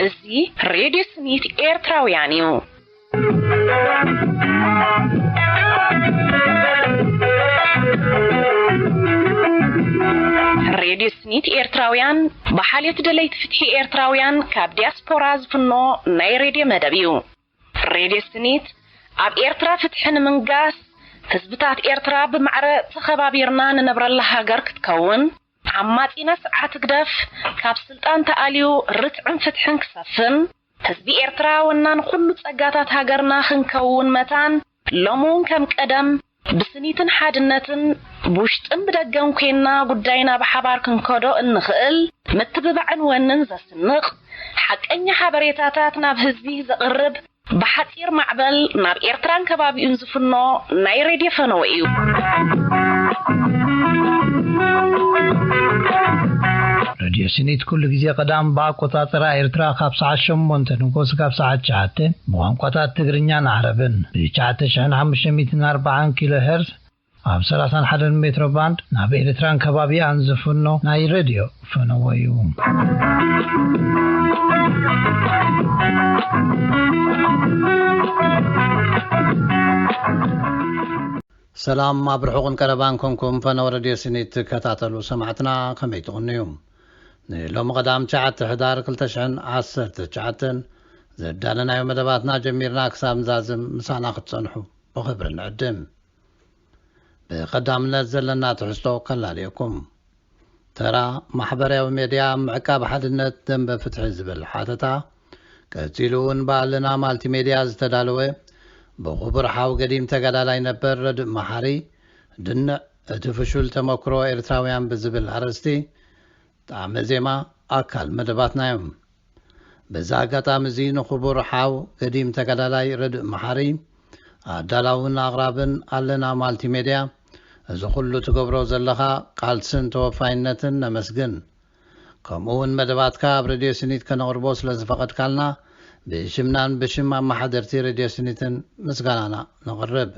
እዚ ሬድዮ ስኒት ኤርትራውያን እዩ። ሬድዮ ስኒት ኤርትራውያን ብሓልዮት ደለይቲ ፍትሒ ኤርትራውያን ካብ ዲያስፖራ ዝፍኖ ናይ ሬድዮ መደብ እዩ። ሬድዮ ስኒት ኣብ ኤርትራ ፍትሒ ንምንጋስ፣ ህዝብታት ኤርትራ ብማዕረ ተኸባቢርና ንነብረላ ሃገር ክትከውን፣ ዓማጺ ነስዓት ህግደፍ ካብ ስልጣን ተኣልዩ ርትዕን ፍትሕን ክሰፍን፣ ህዝቢ ኤርትራ ወናን ኩሉ ጸጋታት ሃገርና ክንከውን መታን፣ ሎሚ እውን ከም ቀደም ብስኒትን ሓድነትን ብውሽጥን ብደገን ኮይንና ጉዳይና ብሓባር ክንከዶ እንኽእል፣ ምትብባዕን ወንን ዘስንቕ፣ ሓቀኛ ሓበሬታታት ናብ ህዝቢ ዘቕርብ፣ ብሓጺር ማዕበል ናብ ኤርትራን ከባቢኡን ዝፍኖ ናይ ሬድዮ ፈነወ እዩ። ሬድዮ ስኒት ኩሉ ግዜ ቀዳም ብኣቆጻጽራ ኤርትራ ካብ ሰዓት ሸሞንተ ንጎስ ካብ ሰዓት ትሽዓተ ብቋንቋታት ትግርኛን ዓረብን ብ ትሽዓተ ሽሕን ሓሙሽተ ሚእትን ኣርባዓን ኪሎ ሄርዝ ኣብ ሰላሳን ሓደን ሜትሮ ባንድ ናብ ኤርትራን ከባቢኣን ዝፍኖ ናይ ሬድዮ ፈነወ እዩ። ሰላም ኣብ ርሑቕን ቀረባን ኮንኩም ፈነወ ሬድዮ ስኒት ትከታተሉ ሰማዕትና ከመይ ትቕንዩ? ንሎሚ ቀዳም ትሽዓተ ሕዳር ክልተ ሽሕን ዓሰርተ ትሽዓተን ዘዳለናዮ መደባትና ጀሚርና ክሳብ ንዛዝም ምሳና ክትጸንሑ ብኽብሪ ንዕድም። ብቐዳምነት ዘለና ትሕዝቶ ከላልየኩም። ተራ ማሕበራዊ ሜድያ ምዕቃብ ሓድነት ደንበ ፍትሒ ዝብል ሓተታ፣ ቀጺሉ እውን ብኣለና ማልቲሜድያ ዝተዳለወ ብኽቡር ሓው ገዲም ተጋዳላይ ነበር ረድእ መሓሪ፣ ድንዕ እቲ ፍሹል ተመክሮ ኤርትራውያን ብዝብል ኣርእስቲ ጣዕመ ዜማ ኣካል መደባትና እዮም። በዚ ኣጋጣሚ እዚ ንኽቡር ሓው ገዲም ተጋዳላይ ረድእ መሓሪ፣ ኣዳላውን ኣቕራብን ኣለና ማልቲሜድያ፣ እዚ ኩሉ ትገብሮ ዘለኻ ቃልስን ተወፋይነትን ነመስግን። ከምኡ እውን መደባትካ ኣብ ሬድዮ ስኒት ከነቕርቦ ስለ ዝፈቐድካልና ብሽምናን ብሽም ኣመሓደርቲ ሬድዮ ስኒትን ምስጋናና ነቕርብ።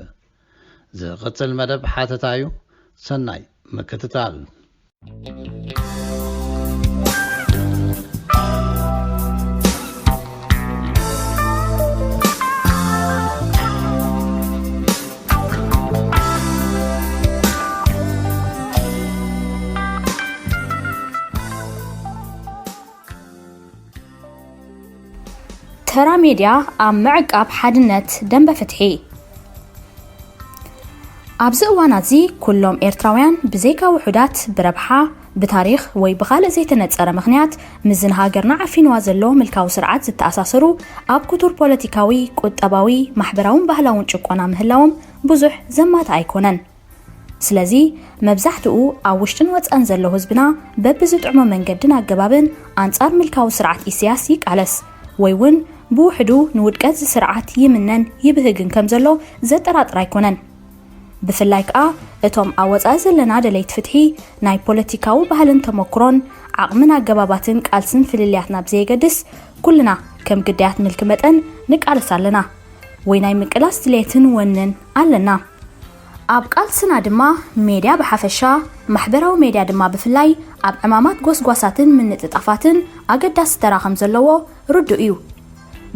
ዝቕጽል መደብ ሓተታ እዩ። ሰናይ ምክትታል። ተራ ሜድያ ኣብ ምዕቃብ ሓድነት ደንበ ፍትሒ። ኣብዚ እዋን ኣዚ ኩሎም ኤርትራውያን ብዘይካ ውሑዳት ብረብሓ፣ ብታሪኽ ወይ ብኻልእ ዘይተነጸረ ምኽንያት ምስዚ ንሃገርና ዓፊንዋ ዘሎ ምልካዊ ስርዓት ዝተኣሳሰሩ ኣብ ክቱር ፖለቲካዊ፣ ቁጠባዊ፣ ማሕበራውን ባህላውን ጭቆና ምህላዎም ብዙሕ ዘማትእ ኣይኮነን። ስለዚ መብዛሕትኡ ኣብ ውሽጥን ወጻእን ዘሎ ህዝብና በብዝጥዕሞ መንገድን ኣገባብን ኣንጻር ምልካዊ ስርዓት ኢሳያስ ይቃለስ ወይ እውን ብውሕዱ ንውድቀት እዚ ስርዓት ይምነን ይብህግን ከም ዘሎ ዘጠራጥር ኣይኮነን። ብፍላይ ከኣ እቶም ኣብ ወጻኢ ዘለና ደለይቲ ፍትሒ ናይ ፖለቲካዊ ባህልን ተመክሮን ዓቕምን ኣገባባትን ቃልስን ፍልልያትና ብዘየገድስ ኩልና ከም ግዳያት ምልኪ መጠን ንቃለስ ኣለና ወይ ናይ ምቅላስ ድሌትን ወንን ኣለና። ኣብ ቃልስና ድማ ሜድያ ብሓፈሻ፣ ማሕበራዊ ሜድያ ድማ ብፍላይ ኣብ ዕማማት ጎስጓሳትን ምንጥጣፋትን ኣገዳሲ ተራ ከም ዘለዎ ርዱእ እዩ።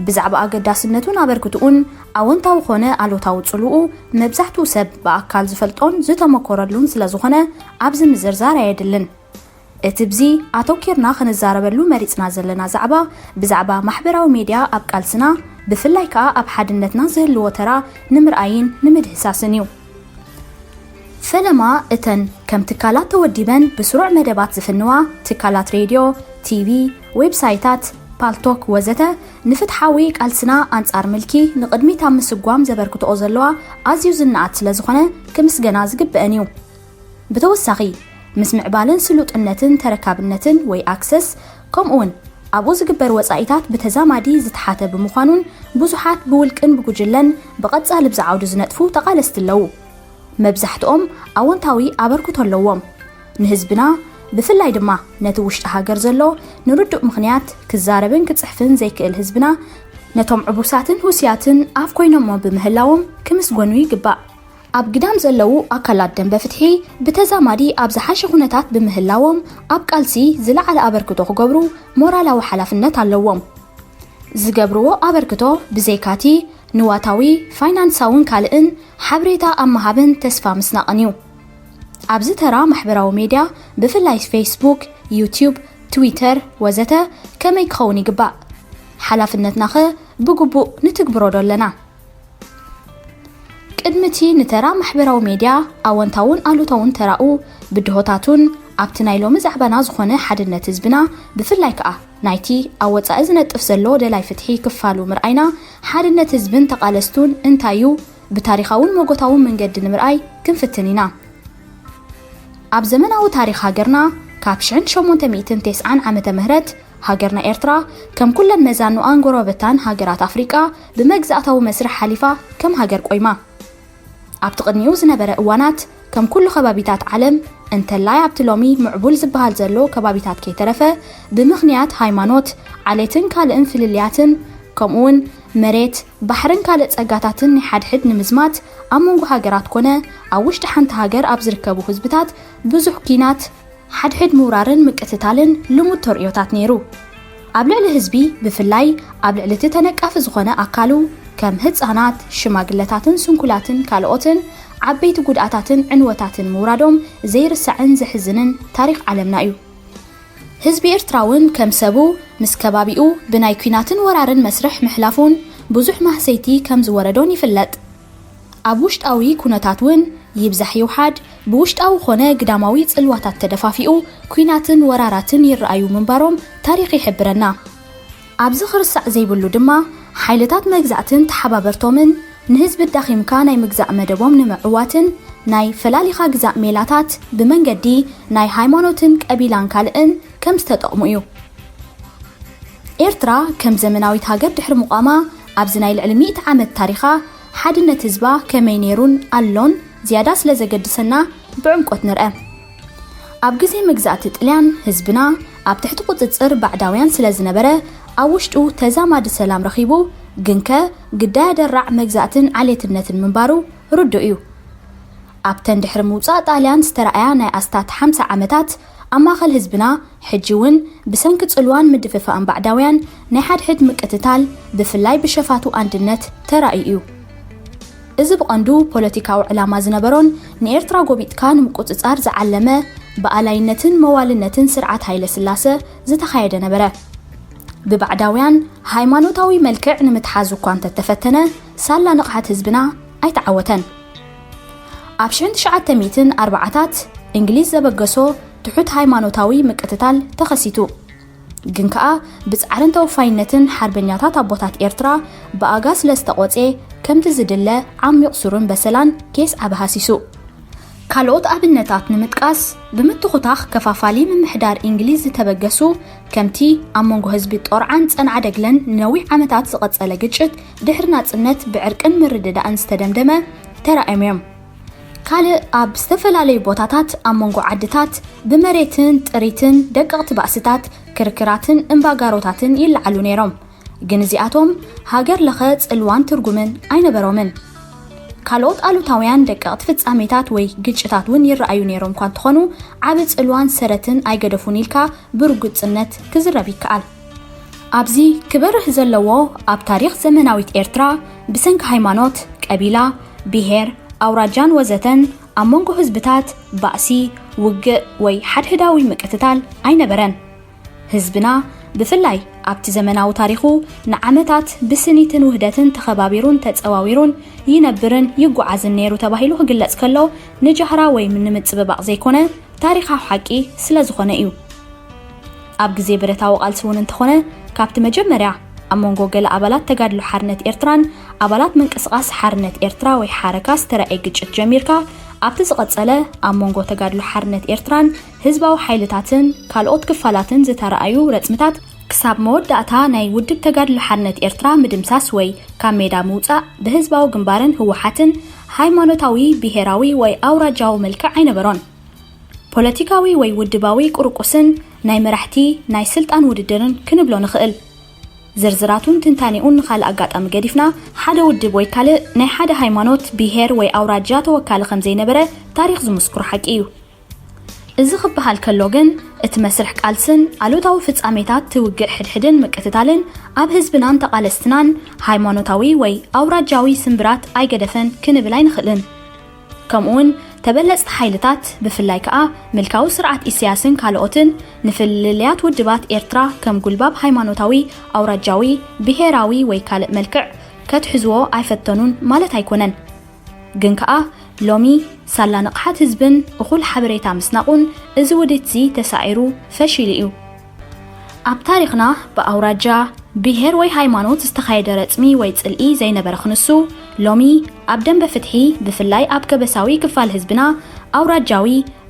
ብዛዕባ ኣገዳስነቱን ኣበርክትኡን ኣወንታዊ ኾነ ኣሉታዊ ጽልኡ መብዛሕትኡ ሰብ ብኣካል ዝፈልጦን ዝተመኮረሉን ስለ ዝኾነ ኣብዚ ምዝርዛር ኣየድልን። እቲ ብዚ ኣተኪርና ክንዛረበሉ መሪጽና ዘለና ዛዕባ ብዛዕባ ማሕበራዊ ሜድያ ኣብ ቃልስና ብፍላይ ከኣ ኣብ ሓድነትና ዝህልዎ ተራ ንምርኣይን ንምድህሳስን እዩ። ፈለማ እተን ከም ትካላት ተወዲበን ብስሩዕ መደባት ዝፍንዋ ትካላት ሬድዮ፣ ቲቪ፣ ዌብሳይታት፣ ፓልቶክ ወዘተ ንፍትሓዊ ቃልስና ኣንጻር ምልኪ ንቕድሚት ኣብ ምስጓም ዘበርክትኦ ዘለዋ ኣዝዩ ዝነኣድ ስለ ዝኾነ ክምስገና ዝግበአን እዩ። ብተወሳኺ ምስ ምዕባለን ስሉጥነትን ተረካብነትን ወይ ኣክሰስ ከምኡውን ኣብኡ ዝግበር ወጻኢታት ብተዛማዲ ዝተሓተ ብምዃኑን ብዙሓት ብውልቅን ብጉጅለን ብቐጻሊ ብዚ ዓውዲ ዝነጥፉ ተቓለስቲ ኣለዉ። መብዛሕትኦም ኣወንታዊ ኣበርክቶ ኣለዎም። ንህዝብና ብፍላይ ድማ ነቲ ውሽጢ ሃገር ዘሎ ንርዱእ ምኽንያት ክዛረብን ክጽሕፍን ዘይክእል ህዝብና ነቶም ዕቡሳትን ህውስያትን ኣፍ ኮይኖሞ ብምህላዎም ክምስገኑ ይግባእ። ኣብ ግዳም ዘለዉ ኣካላት ደንበ ፍትሒ ብተዛማዲ ኣብ ዝሓሸ ኩነታት ብምህላዎም ኣብ ቃልሲ ዝለዓለ ኣበርክቶ ክገብሩ ሞራላዊ ሓላፍነት ኣለዎም። ዝገብርዎ ኣበርክቶ ብዘይካቲ ንዋታዊ፣ ፋይናንሳውን ካልእን ሓበሬታ ኣብ ምሃብን ተስፋ ምስናቕን እዩ። ኣብዚ ተራ ማሕበራዊ ሜድያ ብፍላይ ፌስቡክ፣ ዩትዩብ፣ ትዊተር ወዘተ ከመይ ክኸውን ይግባእ? ሓላፍነትናኸ ብግቡእ ንትግብሮ ዶ ኣለና? ቅድሚ እቲ ንተራ ማሕበራዊ ሜድያ ኣወንታውን ኣሉታውን ተራኡ ብድሆታቱን ኣብቲ ናይ ሎሚ ዛዕባና ዝኾነ ሓድነት ህዝብና ብፍላይ ከኣ ናይቲ ኣብ ወጻኢ ዝነጥፍ ዘሎ ደላይ ፍትሒ ክፋሉ ምርኣይና ሓድነት ህዝብን ተቓለስቱን እንታይ እዩ ብታሪኻውን መጎታውን መንገዲ ንምርኣይ ክንፍትን ኢና። ኣብ ዘመናዊ ታሪኽ ሃገርና ካብ ሽሕን ሸሞንተ ሚእትን ተስዓን ዓመተ ምህረት ሃገርና ኤርትራ ከም ኩለን መዛኑኣን ጎረበታን ሃገራት ኣፍሪቃ ብመግዛእታዊ መስርሕ ሓሊፋ ከም ሃገር ቆይማ። ኣብቲ ቅድሚኡ ዝነበረ እዋናት ከም ኩሉ ከባቢታት ዓለም እንተላይ ኣብቲ ሎሚ ምዕቡል ዝበሃል ዘሎ ከባቢታት ከይተረፈ ብምኽንያት ሃይማኖት፣ ዓሌትን ካልእን ፍልልያትን ከምኡውን መሬት፣ ባሕርን ካልእ ጸጋታትን ናይ ሓድሕድ ንምዝማት ኣብ መንጎ ሃገራት ኮነ ኣብ ውሽጢ ሓንቲ ሃገር ኣብ ዝርከቡ ህዝብታት ብዙሕ ኲናት፣ ሓድሕድ ምውራርን ምቅትታልን ልሙድ ተርእዮታት ነይሩ። ኣብ ልዕሊ ህዝቢ ብፍላይ ኣብ ልዕሊ እቲ ተነቃፊ ዝኾነ ኣካሉ ከም ህጻናት፣ ሽማግለታትን ስንኩላትን ካልኦትን ዓበይቲ ጉድኣታትን ዕንወታትን ምውራዶም ዘይርሳዕን ዘሕዝንን ታሪኽ ዓለምና እዩ። ህዝቢ ኤርትራ እውን ከም ሰቡ ምስ ከባቢኡ ብናይ ኲናትን ወራርን መስርሕ ምሕላፉን ብዙሕ ማህሰይቲ ከም ዝወረዶን ይፍለጥ። ኣብ ውሽጣዊ ኩነታት እውን ይብዛሕ ይውሓድ ብውሽጣዊ ኾነ ግዳማዊ ጽልዋታት ተደፋፊኡ ኲናትን ወራራትን ይረኣዩ ምንባሮም ታሪኽ ይሕብረና። ኣብዚ ክርስዕ ዘይብሉ ድማ ሓይልታት መግዛእትን ተሓባበርቶምን ንህዝቢ ኣዳኺምካ ናይ ምግዛእ መደቦም ንምዕዋትን ናይ ፈላሊኻ ግዛእ ሜላታት ብመንገዲ ናይ ሃይማኖትን ቀቢላን ካልእን ከም ዝተጠቕሙ እዩ። ኤርትራ ከም ዘመናዊት ሃገር ድሕሪ ምቋማ ኣብዚ ናይ ልዕሊ ሚእቲ ዓመት ታሪኻ ሓድነት ህዝባ ከመይ ነይሩን ኣሎን ዝያዳ ስለ ዘገድሰና ብዕምቆት ንርአ። ኣብ ግዜ መግዛእቲ ጥልያን ህዝብና ኣብ ትሕቲ ቁጽጽር ባዕዳውያን ስለ ዝነበረ ኣብ ውሽጡ ተዛማዲ ሰላም ረኺቡ ግንከ ግዳይ ኣደራዕ መግዛእትን ዓሌትነትን ምንባሩ ርዱእ እዩ። ኣብተን ድሕሪ ምውጻእ ጣልያን ዝተራእያ ናይ ኣስታት ሓምሳ ዓመታት ኣብ ማእኸል ህዝብና ሕጂ እውን ብሰንኪ ጽልዋን ምድፍፋእን ባዕዳውያን ናይ ሓድሕድ ምቅትታል ብፍላይ ብሸፋቱ ኣንድነት ተራእዩ እዩ። እዚ ብቐንዱ ፖለቲካዊ ዕላማ ዝነበሮን ንኤርትራ ጎቢጥካ ንምቁጽጻር ዝዓለመ ብኣላይነትን መዋልነትን ስርዓት ሃይለ ስላሰ ዝተኻየደ ነበረ። ብባዕዳውያን ሃይማኖታዊ መልክዕ ንምትሓዝ እኳ እንተተፈተነ ሳላ ንቕሓት ህዝብና ኣይተዓወተን። ኣብ ሽሕን ትሽዓተ ሚእትን ኣርባዓታት እንግሊዝ ዘበገሶ ትሑት ሃይማኖታዊ ምቅትታል ተኸሲቱ። ግን ከኣ ብጻዕርን ተወፋይነትን ሓርበኛታት ኣቦታት ኤርትራ ብኣጋ ስለ ዝተቖጼ ከምቲ ዝድለ ዓሚቕ ሱርን በሰላን ኬስዓበ ሃሲሱ። ካልኦት ኣብነታት ንምጥቃስ ብምትኹታኽ ከፋፋሊ ምምሕዳር እንግሊዝ ዝተበገሱ ከምቲ ኣብ መንጎ ህዝቢ ጦርዓን ጸንዓ ደግለን ንነዊሕ ዓመታት ዝቐጸለ ግጭት ድሕሪ ናጽነት ብዕርቅን ምርድዳእን ዝተደምደመ ተራእዮም እዮም። ካልእ ኣብ ዝተፈላለዩ ቦታታት ኣብ መንጎ ዓድታት ብመሬትን ጥሪትን ደቀቕቲ ባእስታት ክርክራትን እምባጋሮታትን ይለዓሉ ነይሮም። ግን እዚኣቶም ሃገር ለኸ ጽልዋን ትርጉምን ኣይነበሮምን። ካልኦት ኣሉታውያን ደቀቕቲ ፍጻሜታት ወይ ግጭታት እውን ይረኣዩ ነይሮም እኳ እንተኾኑ ዓቢ ጽልዋን ሰረትን ኣይገደፉን ኢልካ ብርግጽነት ክዝረብ ይከኣል። ኣብዚ ክበርህ ዘለዎ ኣብ ታሪኽ ዘመናዊት ኤርትራ ብሰንኪ ሃይማኖት፣ ቀቢላ፣ ብሄር፣ ኣውራጃን ወዘተን ኣብ መንጎ ህዝብታት ባእሲ፣ ውግእ ወይ ሓድሕዳዊ ምቅትታል ኣይነበረን። ህዝብና ብፍላይ ኣብቲ ዘመናዊ ታሪኹ ንዓመታት ብስኒትን ውህደትን ተኸባቢሩን ተጸዋዊሩን ይነብርን ይጓዓዝን ነይሩ ተባሂሉ ክግለጽ ከሎ ንጃህራ ወይ ንምጽብባቕ ዘይኮነ ታሪኻዊ ሓቂ ስለ ዝኾነ እዩ። ኣብ ግዜ ብረታዊ ቃልሲ እውን እንተኾነ ካብቲ መጀመርያ ኣብ መንጎ ገለ ኣባላት ተጋድሎ ሓርነት ኤርትራን ኣባላት ምንቅስቓስ ሓርነት ኤርትራ ወይ ሓረካ ዝተራእየ ግጭት ጀሚርካ ኣብቲ ዝቐጸለ ኣብ መንጎ ተጋድሎ ሓርነት ኤርትራን ህዝባዊ ሓይልታትን ካልኦት ክፋላትን ዝተራእዩ ረጽምታት ክሳብ መወዳእታ ናይ ውድብ ተጋድሎ ሓርነት ኤርትራ ምድምሳስ ወይ ካብ ሜዳ ምውጻእ ብህዝባዊ ግንባርን ህወሓትን ሃይማኖታዊ፣ ብሄራዊ ወይ ኣውራጃዊ መልክዕ ኣይነበሮን። ፖለቲካዊ ወይ ውድባዊ ቁርቁስን ናይ መራሕቲ ናይ ስልጣን ውድድርን ክንብሎ ንኽእል። ዝርዝራቱን ትንታኔኡን ንኻልእ ኣጋጣሚ ገዲፍና፣ ሓደ ውድብ ወይ ካልእ ናይ ሓደ ሃይማኖት፣ ብሄር ወይ ኣውራጃ ተወካሊ ከም ዘይነበረ ታሪኽ ዝምስክሮ ሓቂ እዩ። እዚ ክበሃል ከሎ ግን፣ እቲ መስርሕ ቃልስን ኣሉታዊ ፍጻሜታት እቲ ውግእ ሕድሕድን ምቅትታልን ኣብ ህዝብናን ተቓለስትናን ሃይማኖታዊ ወይ ኣውራጃዊ ስምብራት ኣይገደፈን ክንብል ኣይንኽእልን። ከምኡውን ተበለጽቲ ሓይልታት፣ ብፍላይ ከኣ ምልካዊ ስርዓት ኢሳያስን ካልኦትን፣ ንፍልልያት ውድባት ኤርትራ ከም ጉልባብ ሃይማኖታዊ፣ ኣውራጃዊ፣ ብሄራዊ ወይ ካልእ መልክዕ ከትሕዝዎ ኣይፈተኑን ማለት ኣይኮነን። ግን ከኣ ሎሚ ሳላ ንቕሓት ህዝብን እኹል ሓበሬታ ምስናቑን እዚ ውዲትዚ ተሳዒሩ ፈሺሉ እዩ። ኣብ ታሪኽና ብኣውራጃ፣ ብሄር ወይ ሃይማኖት ዝተኻየደ ረጽሚ ወይ ጽልኢ ዘይነበረ ክንሱ፣ ሎሚ ኣብ ደንበ ፍትሒ፣ ብፍላይ ኣብ ከበሳዊ ክፋል ህዝብና፣ ኣውራጃዊ፣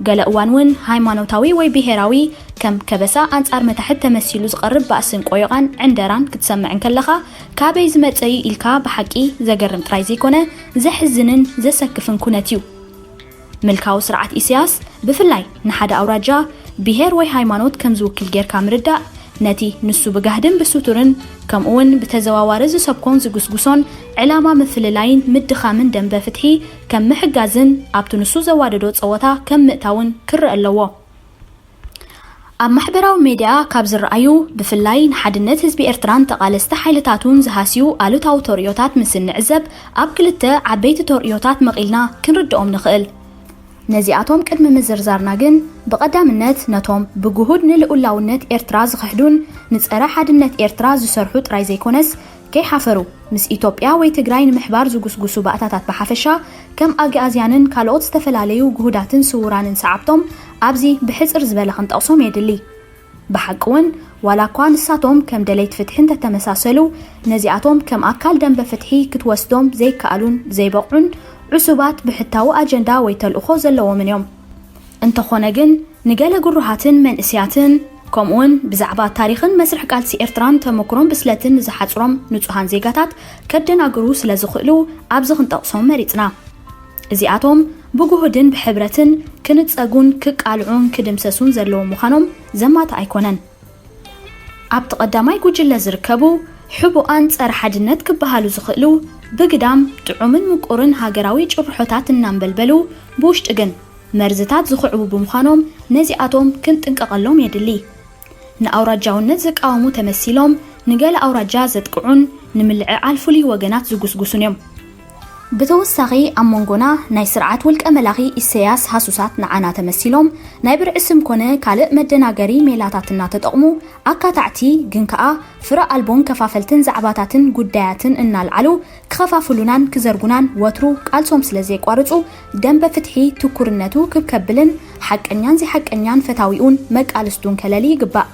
ገለ እዋን እውን ሃይማኖታዊ ወይ ብሄራዊ፣ ከም ከበሳ ኣንጻር መታሕት ተመሲሉ ዝቐርብ ባእስን ቆዮቓን ዕንደራን ክትሰምዕ እንከለኻ፣ ካበይ ዝመጸ እዩ ኢልካ ብሓቂ ዘገርም ጥራይ ዘይኮነ፣ ዘሕዝንን ዘሰክፍን ኩነት እዩ። ምልካዊ ስርዓት ኢሳያስ ብፍላይ ንሓደ ኣውራጃ፣ ብሄር ወይ ሃይማኖት ከም ዝውክል ጌርካ ምርዳእ፣ ነቲ ንሱ ብጋህድን ብስቱርን ከምኡውን ብተዘዋዋሪ ዝሰብኮን ዝጉስጉሶን ዕላማ ምፍልላይን ምድኻምን ደንበ ፍትሒ ከም ምሕጋዝን ኣብቲ ንሱ ዘዋደዶ ጸወታ ከም ምእታውን ክረአ ኣለዎ። ኣብ ማሕበራዊ ሜድያ ካብ ዝረኣዩ፣ ብፍላይ ንሓድነት ህዝቢ ኤርትራን ተቓለስቲ ሓይልታቱን ዝሃስዩ ኣሉታዊ ተርእዮታት ምስ እንዕዘብ፣ ኣብ ክልተ ዓበይቲ ተርእዮታት መቒልና ክንርድኦም ንኽእል። ነዚኣቶም ቅድሚ ምዝርዛርና ግን፣ ብቐዳምነት ነቶም ብግሁድ ንልኡላውነት ኤርትራ ዝኽሕዱን ንጸረ ሓድነት ኤርትራ ዝሰርሑ ጥራይ ዘይኮነስ፣ ከይሓፈሩ ምስ ኢትዮጵያ ወይ ትግራይ ንምሕባር ዝጉስጉሱ ባእታታት ብሓፈሻ፣ ከም ኣግኣዝያንን ካልኦት ዝተፈላለዩ ግሁዳትን ስውራንን ሰዓብቶም ኣብዚ ብሕጽር ዝበለ ክንጠቕሶም የድሊ። ብሓቂ እውን፣ ዋላ እኳ ንሳቶም ከም ደለይቲ ፍትሒ እንተተመሳሰሉ፣ ነዚኣቶም ከም ኣካል ደንበ ፍትሒ ክትወስዶም ዘይከኣሉን ዘይበቕዑን ዕሱባት ብሕታዊ ኣጀንዳ ወይ ተልእኾ ዘለዎምን እዮም። እንተኾነ ግን፣ ንገለ ግሩሃትን መንእስያትን፣ ከምኡውን ብዛዕባ ታሪኽን መስርሕ ቃልሲ ኤርትራን ተመክሮን ብስለትን ንዝሓጽሮም ንጹሃን ዜጋታት ከደናግሩ ስለ ዝኽእሉ፣ ኣብዚ ክንጠቕሶም መሪጽና። እዚኣቶም ብግሁድን ብሕብረትን ክንጸጉን ክቃልዑን ክድምሰሱን ዘለዎም ምዃኖም ዘማትእ ኣይኮነን። ኣብቲ ቀዳማይ ጉጅለ ዝርከቡ፣ ሕቡኣን ጸረ ሓድነት ክበሃሉ ዝኽእሉ፣ ብግዳም ጥዑምን ምቁርን ሃገራዊ ጭርሖታት እናንበልበሉ፣ ብውሽጢ ግን መርዝታት ዝኽዕቡ ብምዃኖም፣ ነዚኣቶም ክንጥንቀቐሎም የድሊ። ንኣውራጃውነት ዝቃወሙ ተመሲሎም፣ ንገለ ኣውራጃ ዘጥቅዑን ንምልዕዓል ፍሉይ ወገናት ዝጉስጉሱን እዮም። ብተወሳኺ፣ ኣብ መንጎና ናይ ስርዓት ውልቀ መላኺ ኢሰያስ ሃሱሳት ንዓና ተመሲሎም፣ ናይ ብርዒ ስም ኮነ ካልእ መደናገሪ ሜላታት እናተጠቕሙ፣ ኣካታዕቲ ግን ከኣ ፍረ ኣልቦን ከፋፈልትን ዛዕባታትን ጉዳያትን እናልዓሉ ክኸፋፍሉናን ክዘርጉናን ወትሩ ቃልሶም ስለ ዘየቋርጹ፣ ደንበ ፍትሒ ትኩርነቱ ክብ ከብልን ሓቀኛን ዘይሓቀኛን ፈታዊኡን መቃልስቱን ከለሊ ይግባእ።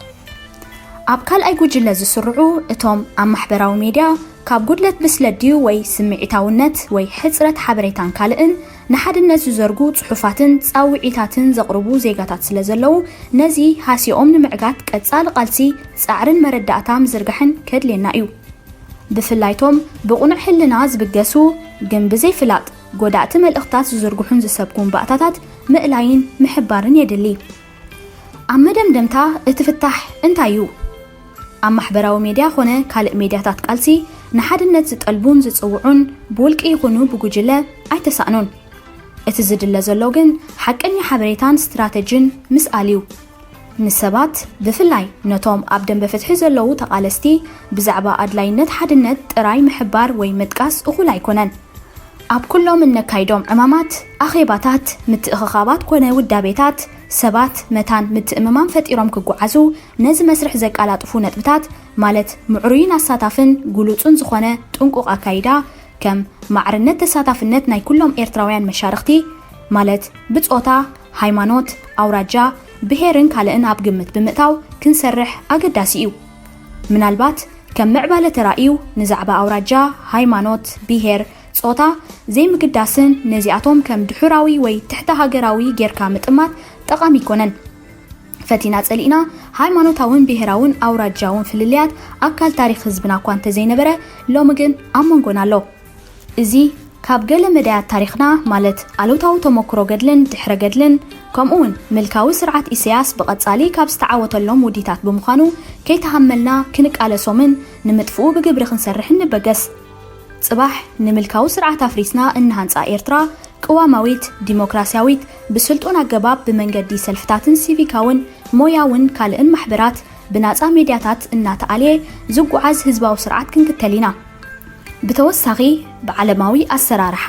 ኣብ ካልኣይ ጉጅለ ዝስርዑ እቶም ኣብ ማሕበራዊ ሜድያ ካብ ጉድለት ብስለት ድዩ ወይ ስምዒታውነት ወይ ሕጽረት ሓበሬታን ካልእን ንሓድነት ዝዘርጉ ጽሑፋትን ጻውዒታትን ዘቕርቡ ዜጋታት ስለ ዘለዉ፣ ነዚ ሃሲኦም ንምዕጋት ቀጻሊ ቃልሲ፣ ጻዕርን መረዳእታ ምዝርጋሕን ከድልየና እዩ። ብፍላይቶም ብቕኑዕ ሕልና ዝብገሱ ግን ብዘይፍላጥ ጎዳእቲ መልእኽታት ዝዝርግሑን ዝሰብኩን ባእታታት ምእላይን ምሕባርን የድሊ። ኣብ መደምደምታ እቲ ፍታሕ እንታይ እዩ? ኣብ ማሕበራዊ ሜድያ ኾነ ካልእ ሜድያታት ቃልሲ ንሓድነት ዝጠልቡን ዝጽውዑን ብውልቂ ይኹኑ ብጉጅለ ኣይተሳእኑን። እቲ ዝድለ ዘሎ ግን ሓቀኛ ሓበሬታን ስትራተጅን ምስኣል እዩ። ንሰባት፣ ብፍላይ ነቶም ኣብ ደንበ ፍትሒ ዘለዉ ተቓለስቲ፣ ብዛዕባ ኣድላይነት ሓድነት ጥራይ ምሕባር ወይ ምጥቃስ እኹል ኣይኮነን። ኣብ ኩሎም እነካይዶም ዕማማት፣ ኣኼባታት፣ ምትእኽኻባት ኮነ ውዳቤታት፣ ሰባት መታን ምትእምማን ፈጢሮም ክጓዓዙ፣ ነዚ መስርሕ ዘቀላጥፉ ነጥብታት፣ ማለት ምዕሩይን ኣሳታፍን ግሉጽን ዝኾነ ጥንቁቕ ኣካይዳ፣ ከም ማዕርነት ተሳታፍነት ናይ ኩሎም ኤርትራውያን መሻርኽቲ፣ ማለት ብጾታ፣ ሃይማኖት፣ ኣውራጃ፣ ብሄርን ካልእን ኣብ ግምት ብምእታው ክንሰርሕ ኣገዳሲ እዩ። ምናልባት ከም ምዕባለ ተራእዩ ንዛዕባ ኣውራጃ፣ ሃይማኖት፣ ብሄር፣ ጾታ ዘይምግዳስን ነዚኣቶም ከም ድሑራዊ ወይ ትሕተ ሃገራዊ ጌርካ ምጥማት ጠቓሚ ኣይኮነን። ፈቲና ጸሊእና፣ ሃይማኖታውን ብሄራውን ኣውራጃውን ፍልልያት ኣካል ታሪኽ ህዝብና እኳ እንተዘይነበረ፣ ሎሚ ግን ኣብ መንጎና ኣሎ። እዚ ካብ ገለ መዳያት ታሪኽና፣ ማለት ኣሉታዊ ተመክሮ ገድልን ድሕረ ገድልን፣ ከምኡውን ምልካዊ ስርዓት ኢሳያስ ብቐጻሊ ካብ ዝተዓወተሎም ውዲታት ብምዃኑ፣ ከይተሃመልና ክንቃለሶምን ንምጥፍኡ ብግብሪ ክንሰርሕን ንበገስ። ጽባሕ ንምልካዊ ስርዓት ኣፍሪስና እንሃንጻ ኤርትራ ቅዋማዊት፣ ዲሞክራስያዊት፣ ብስልጡን ኣገባብ ብመንገዲ ሰልፍታትን ሲቪካውን ሞያውን ካልእን ማሕበራት ብናጻ ሜድያታት እናተኣልየ ዝጓዓዝ ህዝባዊ ስርዓት ክንክተል ኢና። ብተወሳኺ፣ ብዓለማዊ ኣሰራርሓ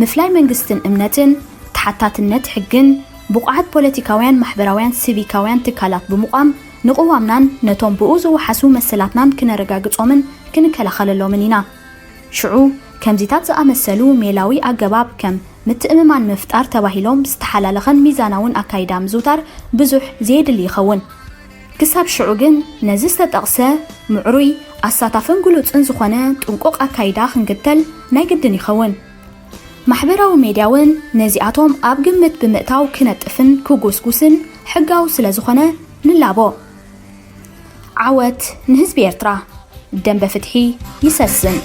ምፍላይ መንግስትን እምነትን፣ ተሓታትነት ሕግን፣ ብቑዓት ፖለቲካውያን፣ ማሕበራውያን፣ ሲቪካውያን ትካላት ብምቋም ንቅዋምናን ነቶም ብኡ ዝወሓሱ መሰላትናን ክነረጋግጾምን ክንከላኸለሎምን ኢና። ሽዑ፣ ከምዚታት ዝኣመሰሉ ሜላዊ ኣገባብ ከም ምትእምማን ምፍጣር ተባሂሎም ዝተሓላለኸን ሚዛናውን ኣካይዳ ምዝውታር ብዙሕ ዘየድሊ ይኸውን። ክሳብ ሽዑ ግን ነዚ ዝተጠቕሰ ምዕሩይ፣ ኣሳታፍን ግሉጽን ዝኾነ ጥንቁቕ ኣካይዳ ክንክተል ናይ ግድን ይኸውን። ማሕበራዊ ሜድያ እውን ነዚኣቶም ኣብ ግምት ብምእታው ክነጥፍን ክጉስጉስን ሕጋዊ ስለ ዝኾነ ንላቦ። ዓወት ንህዝቢ ኤርትራ! ደንበ ፍትሒ ይሰስን!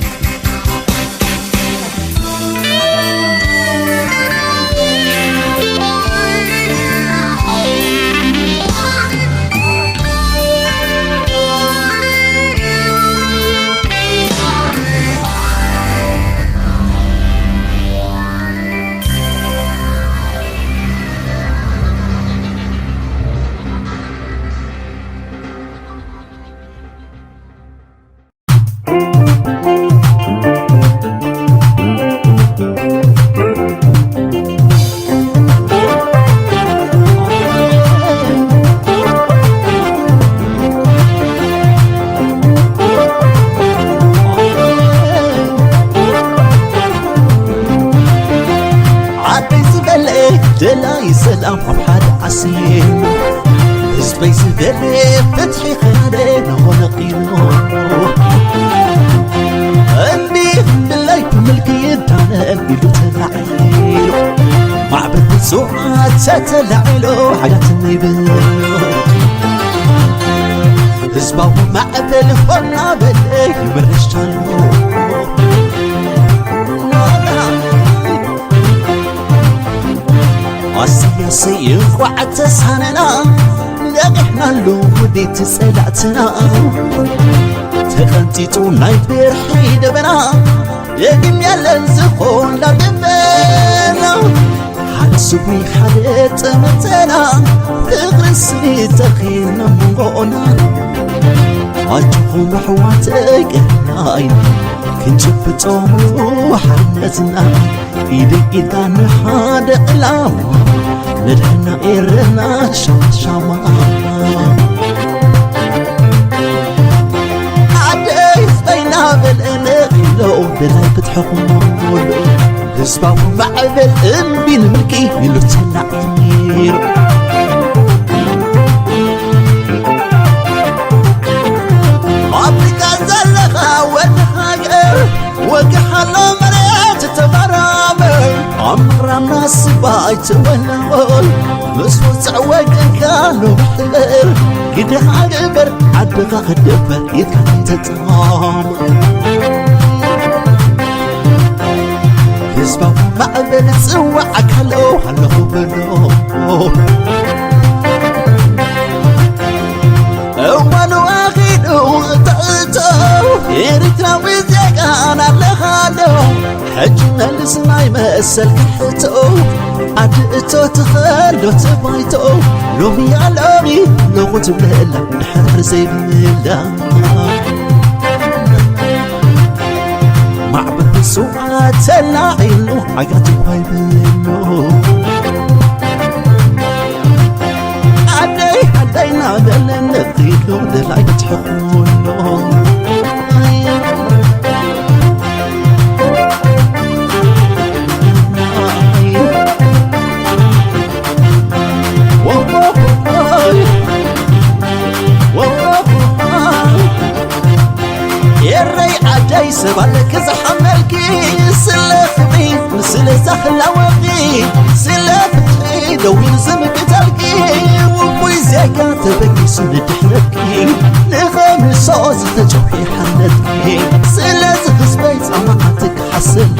ዓደይ ዝበለ ደላይ ሰላም ኣብ ሓደ ዓስየ፣ ህዝበይ ዝበለ ፍትሒ ክያደ ንኾነቂሉ፣ እንዲ ድላይ ብምልኪ ይዳነ ኢሉ ተላዒሉ፣ ማዕበል ብፁዓት ተተላዒሉ ሓያት ይብል። ህዝባዊ ማዕበል ሆና በለ ይምርሽ ቻሎ። ኣሰይ ኣሰይ እንኳዕ ተሳነና፣ ነቂሕናሉ ውዲት ጸላእትና። ተቐንጢጡ ናይ ብርሒ ደበና፣ የግም የለን ዝኾን ላግበና። ሓደ ስጉሚ ሓደ ጠመተና፣ ፍቕርን ስኒት ተኺልና መንጎና። ኣጆኹም ኣሕዋተይ ቀናይ፣ ክንጭብጦ ሓርነትና። ኢድ ኢድና ንሓደ ዕላማ፣ መድሕና ኤረና ሻማ ሻማ። ዓደይ ህዝበይና በል ነቒሎ፣ ደላይ ፍትሕኹም ሙሉእ። ህዝባዊ ማዕበል እምቢ ንምልኪ ኢሉ ተናዒሩ። ኣፍሪቃ ዘለኻ ወዲ ሃገር፣ ወግሕ ኣሎ መሬት ተመራመር። ኣብ ምቕራብና ስባ ኣይትወላወል፣ ምስ ውፅዕ ወገንካ ሎሚ ሕበር። ግደኻ ግበር ዓድኻ ክትደፈር ኢድካ ከይተጣመር። ህዝባዊ ማዕበል ጽዋዕ ካሎ ኣለኹ በሎ። እዋኑ ኣኺሉ ትዕቶ፣ ኤርትራዊ ዜጋን ኣለኻ ዶ? ሕጂ መልስ ናይ መሰልካ ሕቶ፣ ኣድእቶ ትኸዶ ትባይቶ። ሎሚ ኣሎሚ ሎኹ ትብለላ ድሕር ዘይብላ። ማዕበል ብስውዓት ተላዒሉ ዓጋቱ ኣይብሎ። ዓደይ ዓደይ እናበለ ነቒሉ ደላይ ትሕኹሎ። ኤረይ ዓደይ ሰብ ኣለኪ ዝሓመልኪ፣ ስለ ፍቕሪ ንስለ ዛህላወኺ፣ ስለ ፍትሒ ደው ኢሉ ዝምክተልኪ፣ ውፉይ ዜጋ ተበጊሱ ንድሕረትኪ፣ ንኸምሶ ዝተጨውሒ ሓነትኪ። ስለዚ ህዝበይ ጻማዓትኪ ሓሰሎ፣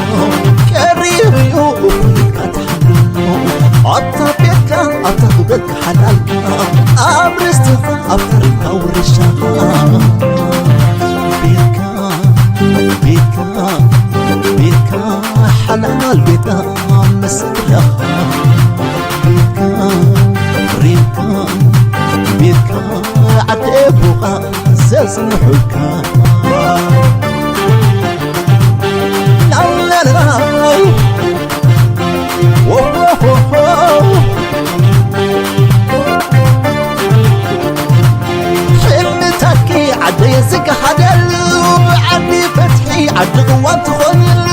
ስለኻ ቤትካ ሪምካ ቤትካ ዓዲ ኣቦኻ ዘጽንሑካ ላላላይ ወሆሆሆ ሕልምታትኪ ዓደይ ዝገሃደሉ ዓዲ ፍትሒ ዓዲ ቅዋም ትኾንሉ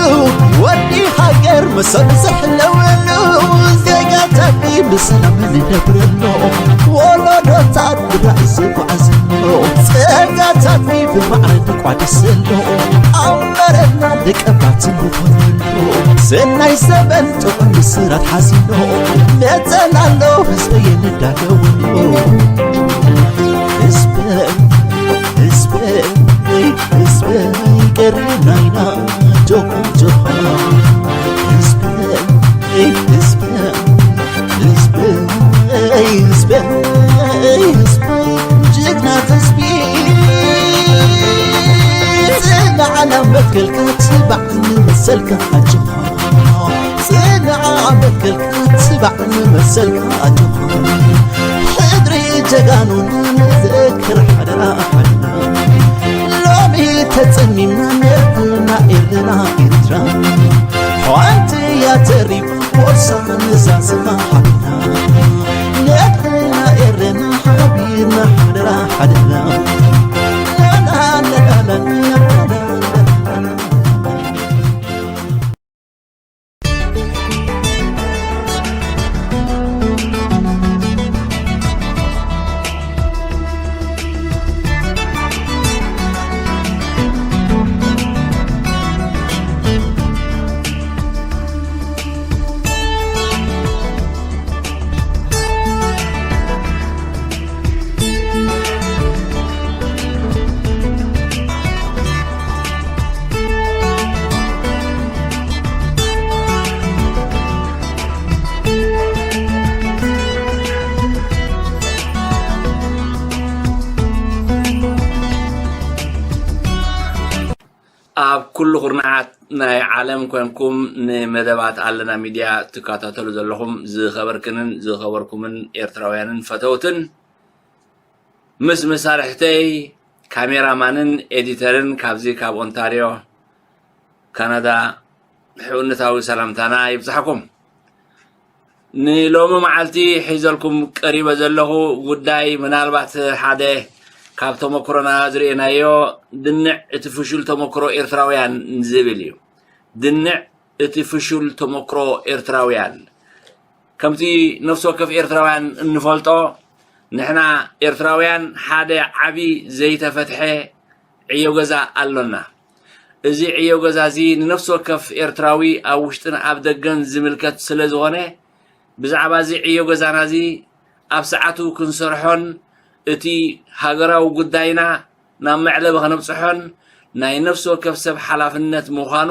ወዲ ሃገር መሰሉ ዝሕለወሉ ዜጋታትኪ ብሰላም ንነብረሉ ወለዶታት ብራእይ ዝጓዓዘሉ ጸጋታትኪ ብማዕረ ንቋደሰሉ ኣብ መረና ደቀባት ንኾነሉ ሰናይ ዘበን ጥዑም ብስራት ሓዚሉ ነጸላሎ ህዝበይ ንዳለወሉ ህዝበይ ህዝበይ ህዝበይ ቀሪብና ኢና ጆኾ ጆኾ ህዝበይ ህዝበይ ህዝበይ ህዝበይ ህዝበይ ጅግና ተስቢ ጽናዕና መትከልካ ትባዕ ንመሰልካ ኣጆኻ ጽንዓ መትከልካ ትባዕ ንመሰልካ ኣጆኻ ሕድሪ ጀጋኑና ንዘክር ሓደራ ሓደራ ሎሚ ተጸሚምና ነርና ኤርና ኤርትራ ሓንቲ እያ ተሪፋ ቦርሳ ንዛዝማ ሓቢርና ነርና ኤርና ሓቢርና ሓደራ ሓደራ ላላላላላ ኣብ ኩሉ ኩርናዓት ናይ ዓለም ኮንኩም ንመደባት ኣለና ሚድያ ትከታተሉ ዘለኹም ዝኸበርክንን ዝኸበርኩምን ኤርትራውያንን ፈተውትን ምስ መሳርሕተይ ካሜራማንን ኤዲተርን ካብዚ ካብ ኦንታርዮ ካናዳ ሕውነታዊ ሰላምታና ይብጻሕኩም። ንሎሚ መዓልቲ ሒዘልኩም ቀሪበ ዘለኹ ጉዳይ ምናልባት ሓደ ካብ ተመክሮና ዝርእናዮ ድንዕ እቲ ፍሹል ተመክሮ ኤርትራውያን ዝብል እዩ። ድንዕ እቲ ፍሹል ተመክሮ ኤርትራውያን ከምቲ ነፍሲ ወከፍ ኤርትራውያን እንፈልጦ ንሕና ኤርትራውያን ሓደ ዓቢ ዘይተፈትሐ ዕዮ ገዛ ኣሎና። እዚ ዕዮ ገዛ እዚ ንነፍሲ ወከፍ ኤርትራዊ ኣብ ውሽጥን ኣብ ደገን ዝምልከት ስለ ዝኾነ ብዛዕባ እዚ ዕዮ ገዛና እዚ ኣብ ሰዓቱ ክንሰርሖን እቲ ሃገራዊ ጉዳይና ናብ መዕለቢ ከነብጽሖን ናይ ነፍሲ ወከፍ ሰብ ሓላፍነት ምዃኑ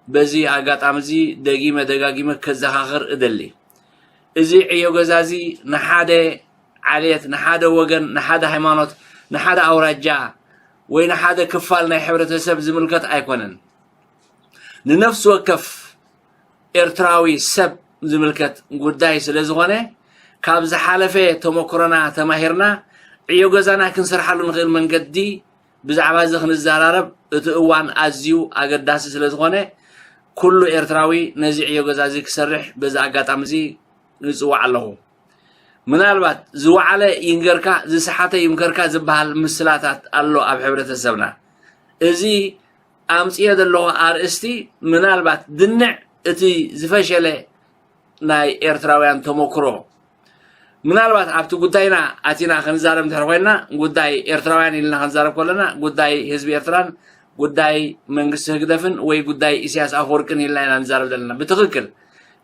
በዚ ኣጋጣሚ እዚ ደጊመ ደጋጊመ ከዘኻኽር እደሊ። እዚ ዕዮ ገዛ እዚ ንሓደ ዓሌት፣ ንሓደ ወገን፣ ንሓደ ሃይማኖት፣ ንሓደ ኣውራጃ ወይ ንሓደ ክፋል ናይ ሕብረተሰብ ዝምልከት ኣይኮነን። ንነፍሲ ወከፍ ኤርትራዊ ሰብ ዝምልከት ጉዳይ ስለ ዝኾነ ካብ ዝሓለፈ ተመክሮና ተማሂርና ዕዮ ገዛና ክንሰርሓሉ ንኽእል መንገዲ ብዛዕባ እዚ ክንዘራረብ እቲ እዋን ኣዝዩ ኣገዳሲ ስለ ዝኾነ ኩሉ ኤርትራዊ ነዚ ዕዮ ገዛ እዚ ክሰርሕ በዚ ኣጋጣሚ እዚ ይጽውዕ ኣለኹ። ምናልባት ዝወዓለ ይንገርካ ዝሰሓተ ይምከርካ ዝበሃል ምስላታት ኣሎ ኣብ ሕብረተሰብና። እዚ ኣምጽዮ ዘለኹ ኣርእስቲ ምናልባት ድንዕ እቲ ዝፈሸለ ናይ ኤርትራውያን ተመክሮ ምናልባት ኣብቲ ጉዳይና ኣቲና ክንዛረብ እንድሕር ኮይንና ጉዳይ ኤርትራውያን ኢልና ክንዛረብ ከለና ጉዳይ ህዝቢ ኤርትራን ጉዳይ መንግስቲ ህግደፍን ወይ ጉዳይ ኢሳያስ ኣፈወርቅን ኢልና ኢና ንዛረብ ዘለና። ብትኽክል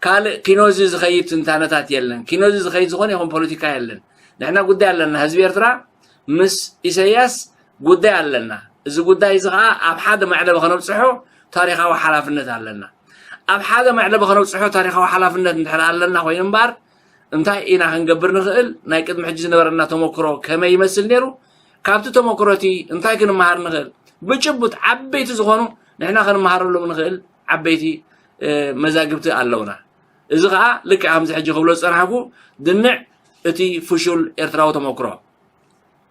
ካልእ ኪኖዚ ዝኸይድ ትንታነታት የለን። ኪኖዚ ዝኸይድ ዝኾነ ይኹን ፖለቲካ የለን። ንሕና ጉዳይ ኣለና። ህዝቢ ኤርትራ ምስ ኢሳያስ ጉዳይ ኣለና። እዚ ጉዳይ እዚ ኸዓ ኣብ ሓደ መዕለቢ ከነብፅሖ ታሪኻዊ ሓላፍነት ኣለና። ኣብ ሓደ መዕለቢ ከነብፅሖ ታሪኻዊ ሓላፍነት እንድሕር ኣለና ኮይኑ እምበኣር እንታይ ኢና ክንገብር ንኽእል? ናይ ቅድሚ ሕጂ ዝነበረና ተመክሮ ከመይ ይመስል ነይሩ? ካብቲ ተመክሮ እቲ እንታይ ክንመሃር ንኽእል? ብጭቡጥ ዓበይቲ ዝኾኑ ንሕና ክንመሃረሎም ንኽእል ዓበይቲ መዛግብቲ ኣለውና። እዚ ከዓ ልክዕ ከምዚ ሕጂ ክብሎ ዝፀናሕኩ ድንዕ እቲ ፍሹል ኤርትራዊ ተመክሮ።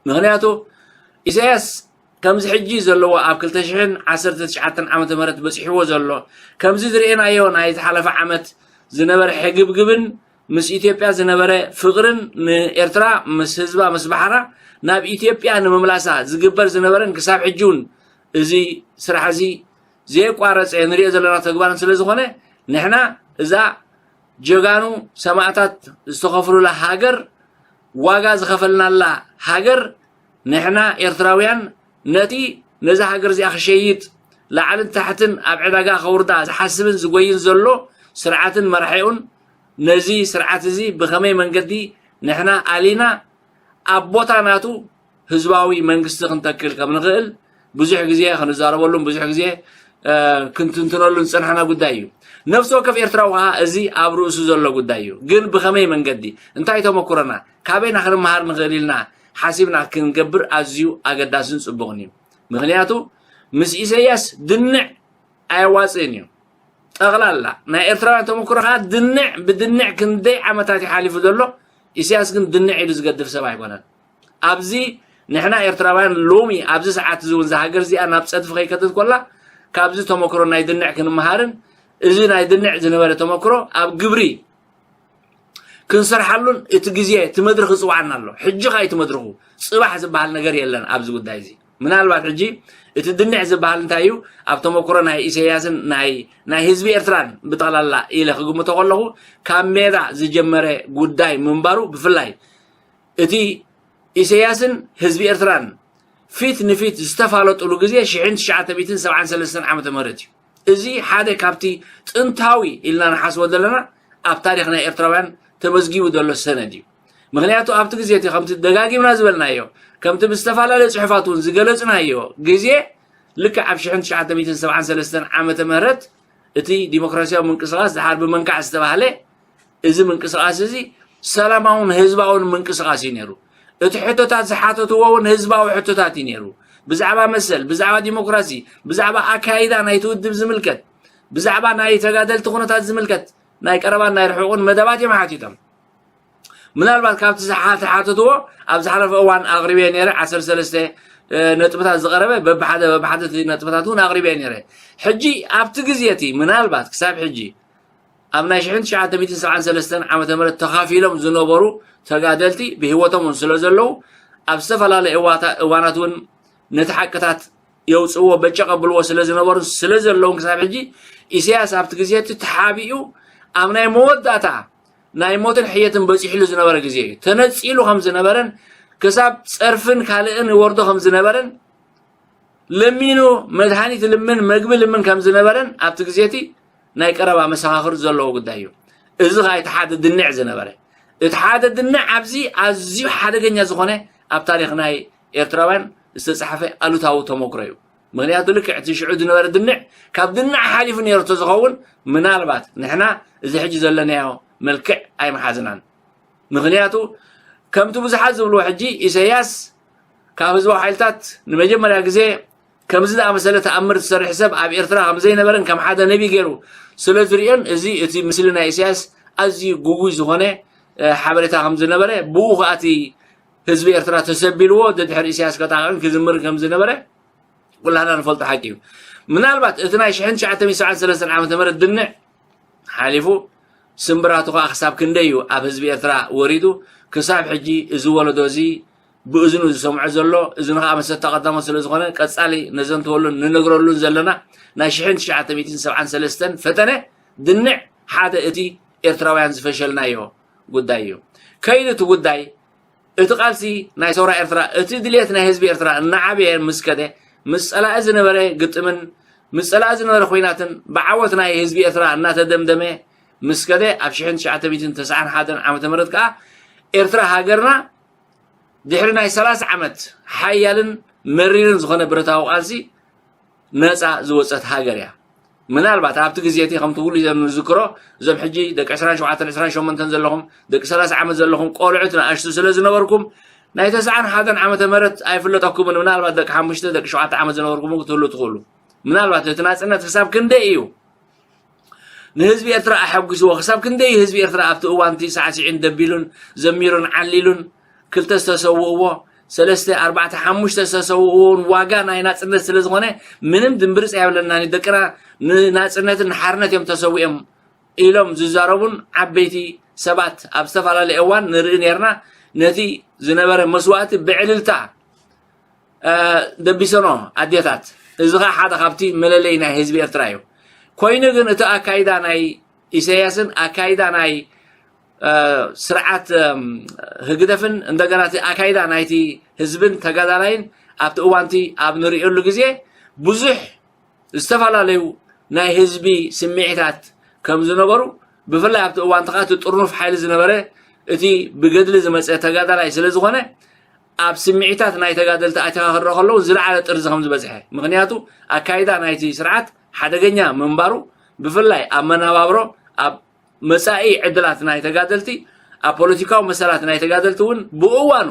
ምክንያቱ ኢሳያስ ከምዚ ሕጂ ዘለዎ ኣብ ክልተ ሽሕን ዓሰርተ ትሽዓተን ዓመተ ምህረት በፂሕዎ ዘሎ፣ ከምዚ ዝርኤናዮ ናይ ዝሓለፈ ዓመት ዝነበረ ሕግብግብን ምስ ኢትዮጵያ ዝነበረ ፍቕርን ንኤርትራ ምስ ህዝባ ምስ ባሕራ ናብ ኢትዮጵያ ንምምላሳ ዝግበር ዝነበረን ክሳብ ሕጂ እውን እዚ ስራሕ እዚ ዘየቋረፀ ንሪኦ ዘለና ተግባርን ስለ ዝኾነ ንሕና እዛ ጀጋኑ ሰማእታት ዝተኸፍሉላ ሃገር ዋጋ ዝኸፈልናላ ሃገር ንሕና ኤርትራውያን ነቲ ነዛ ሃገር እዚኣ ክሸይጥ ላዕልን ታሕትን ኣብ ዕዳጋ ከውርዳ ዝሓስብን ዝጎይን ዘሎ ስርዓትን መራሒኡን ነዚ ስርዓት እዚ ብኸመይ መንገዲ ንሕና ኣሊና ኣብ ቦታ ናቱ ህዝባዊ መንግስቲ ክንተክል ከም ንኽእል ብዙሕ ግዜ ክንዛረበሉን ብዙሕ ግዜ ክንትንትነሉን ዝፀናሕና ጉዳይ እዩ። ነፍሲ ወከፍ ኤርትራዊ ከዓ እዚ ኣብ ርእሱ ዘሎ ጉዳይ እዩ። ግን ብኸመይ መንገዲ እንታይ ተመኩረና ካበይና ክንመሃር ንኽእል ኢልና ሓሲብና ክንገብር ኣዝዩ ኣገዳስን ፅቡቕን እዩ። ምክንያቱ ምስ ኢሳያስ ድንዕ ኣየዋፅእን እዩ። ጠቕላላ ናይ ኤርትራውያን ተመክሮ ከዓ ድንዕ ብድንዕ ክንደይ ዓመታት ይሓሊፉ ዘሎ። ኢሳያስ ግን ድንዕ ኢሉ ዝገድፍ ሰብ ኣይኮነን። ኣብዚ ንሕና ኤርትራውያን ሎሚ ኣብዚ ሰዓት እዚ እውን ዝሃገር እዚኣ ናብ ፀድፊ ከይከተት ኮላ ካብዚ ተመክሮ ናይ ድንዕ ክንመሃርን እዚ ናይ ድንዕ ዝነበረ ተመክሮ ኣብ ግብሪ ክንሰርሓሉን እቲ ግዜ እቲ መድረኽ ይፅዋዓና ኣሎ። ሕጂ ከዓ እቲ መድረኹ ፅባሕ ዝበሃል ነገር የለን ኣብዚ ጉዳይ እዚ። ምናልባት ሕጂ እቲ ድንዕ ዝበሃል እንታይ እዩ ኣብ ተመክሮ ናይ ኢሳያስን ናይ ናይ ህዝቢ ኤርትራን ብጠቕላላ ኢለ ክግምቶ ከለኹ ካብ ሜዳ ዝጀመረ ጉዳይ ምንባሩ ብፍላይ እቲ ኢሳያስን ህዝቢ ኤርትራን ፊት ንፊት ዝተፋለጡሉ ግዜ ሽሕን ትሽዓተ ሚእትን ሰብዓን ሰለስተን ዓመተ ምህረት እዩ። እዚ ሓደ ካብቲ ጥንታዊ ኢልና ንሓስቦ ዘለና ኣብ ታሪኽ ናይ ኤርትራውያን ተመዝጊቡ ዘሎ ሰነድ እዩ። ምክንያቱ ኣብቲ ግዜ እቲ ከምቲ ደጋጊምና ዝበልናዮ ከምቲ ብዝተፈላለዩ ፅሑፋት እውን ዝገለፅናዮ ግዜ ልክዕ ኣብ ሽሕን ትሽዓተ ሚእትን ሰብዓን ሰለስተን ዓመተ ምህረት እቲ ዲሞክራሲያዊ ምንቅስቃስ ድሓር ብመንካዕ ዝተባህለ እዚ ምንቅስቃስ እዚ ሰላማውን ህዝባውን ምንቅስቃስ እዩ ነይሩ። እቲ ሕቶታት ዝሓተትዎ እውን ህዝባዊ ሕቶታት እዩ ነይሩ። ብዛዕባ መሰል፣ ብዛዕባ ዲሞክራሲ፣ ብዛዕባ ኣካይዳ ናይቲ ውድብ ዝምልከት፣ ብዛዕባ ናይ ተጋደልቲ ኩነታት ዝምልከት ናይ ቀረባን ናይ ርሑቕን መደባት እዮም ሓቲቶም። ምናልባት ካብቲ ዝሓ- ተሓተትዎ ኣብ ዝሓለፈ እዋን ኣቕሪበ ነይረ ዓሰርተ ሰለስተ ነጥብታት ዝቐረበ በብሓደ በብሓደ እቲ ነጥብታት እውን ኣቕሪበ ነይረ። ሕጂ ኣብቲ ግዜ እቲ ምናልባት ክሳብ ሕጂ ኣብ ናይ ሽሕን ትሽዓተ ሚእትን ሰብዓን ሰለስተን ዓመተ ምህረት ተኻፊሎም ዝነበሩ ተጋደልቲ ብህይወቶም እውን ስለ ዘለዉ ኣብ ዝተፈላለዩ እዋታ- እዋናት እውን ነቲ ሓቅታት የውፅእዎ በጨ ቀብልዎ ስለ ዝነበሩ ስለ ዘለውን ክሳብ ሕጂ ኢሳያስ ኣብቲ ግዜ እቲ ተሓቢኡ ኣብ ናይ መወዳእታ ናይ ሞትን ሕየትን በፂሕሉ ዝነበረ ግዜ እዩ። ተነፂሉ ከም ዝነበረን ክሳብ ፀርፍን ካልእን ይወርዶ ከም ዝነበረን ለሚኑ መድሃኒት ልምን መግቢ ልምን ከም ዝነበረን ኣብቲ ግዜ እቲ ናይ ቀረባ መሰኻኽር ዘለዎ ጉዳይ እዩ። እዚ ከዓ እቲ ሓደ ድንዕ ዝነበረ እቲ ሓደ ድንዕ ኣብዚ ኣዝዩ ሓደገኛ ዝኾነ ኣብ ታሪኽ ናይ ኤርትራውያን ዝተፃሓፈ ኣሉታዊ ተመክሮ እዩ። ምክንያቱ ልክዕ እቲ ሽዑ ዝነበረ ድንዕ ካብ ድንዕ ሓሊፉ ነይሩ ተዝኸውን ምናልባት ንሕና እዚ ሕጂ ዘለናዮ መልክዕ ኣይመሓዝናን። ምክንያቱ ከምቲ ብዙሓት ዝብልዎ ሕጂ ኢሳያስ ካብ ህዝባዊ ሓይልታት ንመጀመርያ ግዜ ከምዚ ዝኣመሰለ ተኣምር ዝሰርሕ ሰብ ኣብ ኤርትራ ከም ዘይነበረን ከም ሓደ ነቢ ገይሩ ስለ ዝርእዮን እዚ እቲ ምስሊ ናይ ኢሳያስ ኣዝዩ ግጉይ ዝኾነ ሓበሬታ ከም ዝነበረ ብኡ ከዓ እቲ ህዝቢ ኤርትራ ተሰቢልዎ ደድሕሪ ኢሳያስ ከጣቕዕን ክዝምርን ከም ዝነበረ ኩላህና ንፈልጦ ሓቂ እዩ። ምናልባት እቲ ናይ ሽሕን ትሽዓተ ሚእትን ሰብዓን ሰለስተን ዓመተ ምህረት ድንዕ ሓሊፉ ስምብራቱ ከዓ ክሳብ ክንደይ እዩ ኣብ ህዝቢ ኤርትራ ወሪዱ ክሳብ ሕጂ እዚ ወለዶ እዚ ብእዝኑ ዝሰምዖ ዘሎ እዝኑ ከዓ መሰታ ቀዳሞት ስለ ዝኾነ ቀፃሊ ነዘንትወሉን ንነግረሉን ዘለና ናይ ሽሕን ትሽዓተ ሚእትን ሰብዓን ሰለስተን ፈተነ ድንዕ ሓደ እቲ ኤርትራውያን ዝፈሸልናዮ ጉዳይ እዩ። ከይዱ እቲ ጉዳይ እቲ ቃልሲ ናይ ሰውራ ኤርትራ እቲ ድልየት ናይ ህዝቢ ኤርትራ እናዓበየ ምስ ከደ ምስ ፀላኢ ዝነበረ ግጥምን ምስ ፀላኢ ዝነበረ ኮይናትን ብዓወት ናይ ህዝቢ ኤርትራ እናተደምደመ ምስ ከደ ኣብ ሽሕን ትሽዓተ ሚእትን ተስዓን ሓደን ዓመተ ምህረት ከዓ ኤርትራ ሃገርና ድሕሪ ናይ ሰላሳ ዓመት ሓያልን መሪርን ዝኾነ ብረታዊ ቃልሲ ነፃ ዝወፀት ሃገር እያ። ምናልባት ኣብቲ ግዜ እቲ ከምቲ ኩሉ ዘም ንዝክሮ እዞም ሕጂ ደቂ ዕስራን ሸውዓተን ዕስራን ሸሞንተን ዘለኹም ደቂ ሰላሳ ዓመት ዘለኹም ቆልዑት ንኣሽቱ ስለ ዝነበርኩም ናይ ተስዓን ሓደን ዓመተ ምህረት ኣይፍለጠኩምን። ምናልባት ደቂ ሓሙሽተ ደቂ ሸውዓተ ዓመት ዝነበርኩም ክትህሉ ትኽእሉ። ምናልባት እቲ ናፅነት ክሳብ ክንደይ እዩ ንህዝቢ ኤርትራ ኣሐጒስዎ። ክሳብ ክንደይ ህዝቢ ኤርትራ ኣብቲ እዋንቲ ሳዕሲዑን ደቢሉን ዘሚሩን ዓሊሉን፣ ክልተ ዝተሰውእዎ፣ ሰለስተ፣ ኣርባዕተ፣ ሓሙሽተ ዝተሰውእዎ እውን ዋጋ ናይ ናጽነት ስለ ዝኾነ፣ ምንም ድምብርጽ ኣይብለናን እዩ። ደቅና ንናጽነትን ንሓርነት እዮም ተሰዊኦም ኢሎም ዝዛረቡን ዓበይቲ ሰባት ኣብ ዝተፈላለየ እዋን ንርኢ ነርና። ነቲ ዝነበረ መስዋእቲ ብዕልልታ ደቢሰኖ ኣዴታት። እዚ ኸዓ ሓደ ካብቲ መለለይ ናይ ህዝቢ ኤርትራ እዩ። ኮይኑ ግን እቲ ኣካይዳ ናይ ኢሳያስን ኣካይዳ ናይ ስርዓት ህግደፍን፣ እንደገና እቲ ኣካይዳ ናይቲ ህዝብን ተጋዳላይን ኣብቲ እዋንቲ ኣብ ንርእየሉ ግዜ ብዙሕ ዝተፈላለዩ ናይ ህዝቢ ስምዒታት ከም ዝነበሩ፣ ብፍላይ ኣብቲ እዋን እቲ ጥርኑፍ ሓይሊ ዝነበረ እቲ ብገድሊ ዝመፀ ተጋዳላይ ስለ ዝኾነ፣ ኣብ ስምዒታት ናይ ተጋደልቲ ኣቲኻ ክረአ ከለዉ ዝለዓለ ጥርዚ ከም ዝበፅሐ፣ ምኽንያቱ ኣካይዳ ናይቲ ስርዓት ሓደገኛ ምንባሩ፣ ብፍላይ ኣብ መነባብሮ፣ ኣብ መጻኢ ዕድላት ናይ ተጋደልቲ፣ ኣብ ፖለቲካዊ መሰላት ናይ ተጋደልቲ እውን ብእዋኑ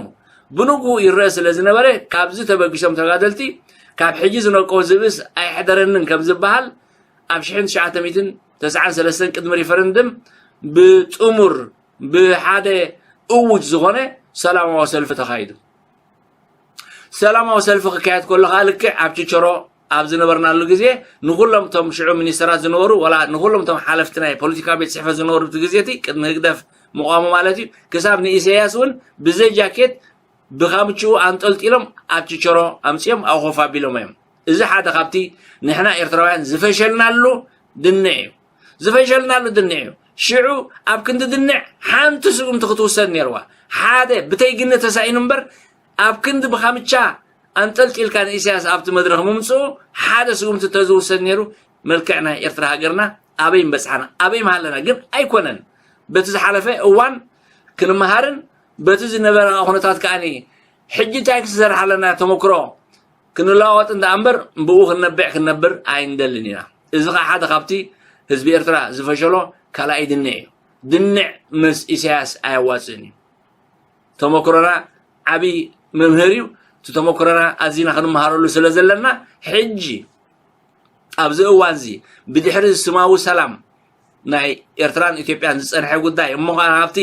ብንግሁ ይረአ ስለ ዝነበረ፣ ካብዚ ተበጊሶም ተጋደልቲ ካብ ሕጂ ዝነቆ ዝብእስ ኣይሕደረንን ከም ዝበሃል፣ ኣብ ሽሕን ትሽዓተ ሚእትን ተስዓን ሰለስተን ቅድሚ ሪፈረንድም ብጥሙር ብሓደ እውጅ ዝኾነ ሰላማዊ ሰልፊ ተኻይዱ። ሰላማዊ ሰልፊ ክካየድ ከሎ ከዓ ልክዕ ኣብ ችቸሮ ኣብ ዝነበርናሉ ግዜ ንኩሎም እቶም ሽዑ ሚኒስተራት ዝነበሩ፣ ዋላ ንኩሎም እቶም ሓለፍቲ ናይ ፖለቲካ ቤት ጽሕፈት ዝነበሩ፣ እቲ ግዜ እቲ ቅድሚ ህግደፍ ምቋሙ ማለት እዩ፣ ክሳብ ንኢሳያስ እውን ብዘይ ጃኬት ብካምችኡ ኣንጠልጢሎም ኣብ ችቸሮ ኣምጺኦም ኣብ ኮፍ ኣቢሎም እዮም። እዚ ሓደ ካብቲ ንሕና ኤርትራውያን ዝፈሸልናሉ ድንዕ እዩ። ዝፈሸልናሉ ድንዕ እዩ። ሽዑ ኣብ ክንዲ ድንዕ ሓንቲ ስጉምቲ ክትውሰድ ነይርዋ። ሓደ ብተይግነ ተሳኢኑ እምበር፣ ኣብ ክንዲ ብካምቻ ኣንጠልጢልካ ንኢሳያስ ኣብቲ መድረኽ ምምጽኡ ሓደ ስጉምቲ ተዝውሰድ ነይሩ፣ መልክዕ ናይ ኤርትራ ሃገርና ኣበይ ምበጽሓና፣ ኣበይ ምሃለና። ግን ኣይኮነን። በቲ ዝሓለፈ እዋን ክንመሃርን በቲ ዝነበረ ኩነታት ከኣ ሕጂ እንታይ ክስራሕ ኣለና ተመክሮ ክንለዋወጥ እንዳ እምበር ብኡ ክንነብዕ ክንነብር ኣይንደልን ኢና። እዚ ኸዓ ሓደ ካብቲ ህዝቢ ኤርትራ ዝፈሸሎ ካልኣይ ድንዕ እዩ። ድንዕ ምስ ኢሳያስ ኣየዋጽእን እዩ። ተመክሮና ዓቢ መምህር እዩ። እቲ ተመክሮና ኣዚና ክንመሃረሉ ስለ ዘለና፣ ሕጂ ኣብዚ እዋን እዚ ብድሕሪ ስማዊ ሰላም ናይ ኤርትራን ኢትዮጵያን ዝጸንሐ ጉዳይ እሞ ኸዓ ናብቲ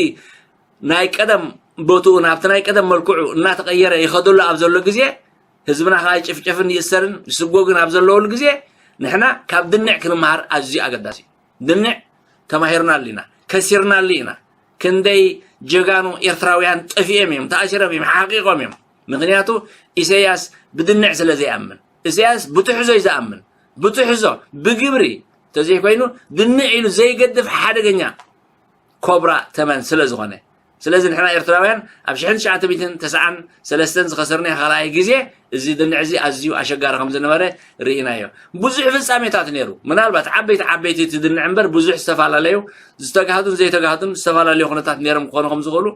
ናይ ቀደም ቦትኡ፣ ናብቲ ናይ ቀደም መልክዑ እናተቐየረ ይኸደሉ ኣብ ዘሎ ግዜ፣ ህዝብና ኸዓ ይጭፍጨፍን ይእሰርን ይስጎግን ኣብ ዘለወሉ ግዜ፣ ንሕና ካብ ድንዕ ክንመሃር ኣዝዩ ኣገዳሲ እዩ። ድንዕ ተማሂርናሉ ኢና፣ ከሲርናሉ ኢና። ክንደይ ጀጋኑ ኤርትራውያን ጠፊኦም እዮም፣ ተኣሲሮም እዮም፣ ሓቂቖም እዮም። ምኽንያቱ ኢሳያስ ብድንዕ ስለ ዘይኣምን። ኢሳያስ ብትሕዞ እዩ ዝኣምን። ብትሕዞ፣ ብግብሪ ተዘይኮይኑ ድንዕ ኢሉ ዘይገድፍ ሓደገኛ ኮብራ ተመን ስለ ዝኾነ። ስለዚ ንሕና ኤርትራውያን ኣብ ሽሕን ትሽዓተ ሚእትን ተስዓን ሰለስተን ዝኸሰርናዮ ካልኣይ ግዜ እዚ ድንዕ እዚ ኣዝዩ ኣሸጋሪ ከም ዝነበረ ርኢናዮ። ብዙሕ ፍጻሜታት ነይሩ። ምናልባት ዓበይቲ ዓበይቲ እቲ ድንዕ እምበር ብዙሕ ዝተፈላለዩ ዝተጋህዱን ዘይተጋህዱን ዝተፈላለዩ ኩነታት ነይሮም ክኾኑ ከም ዝኽእሉ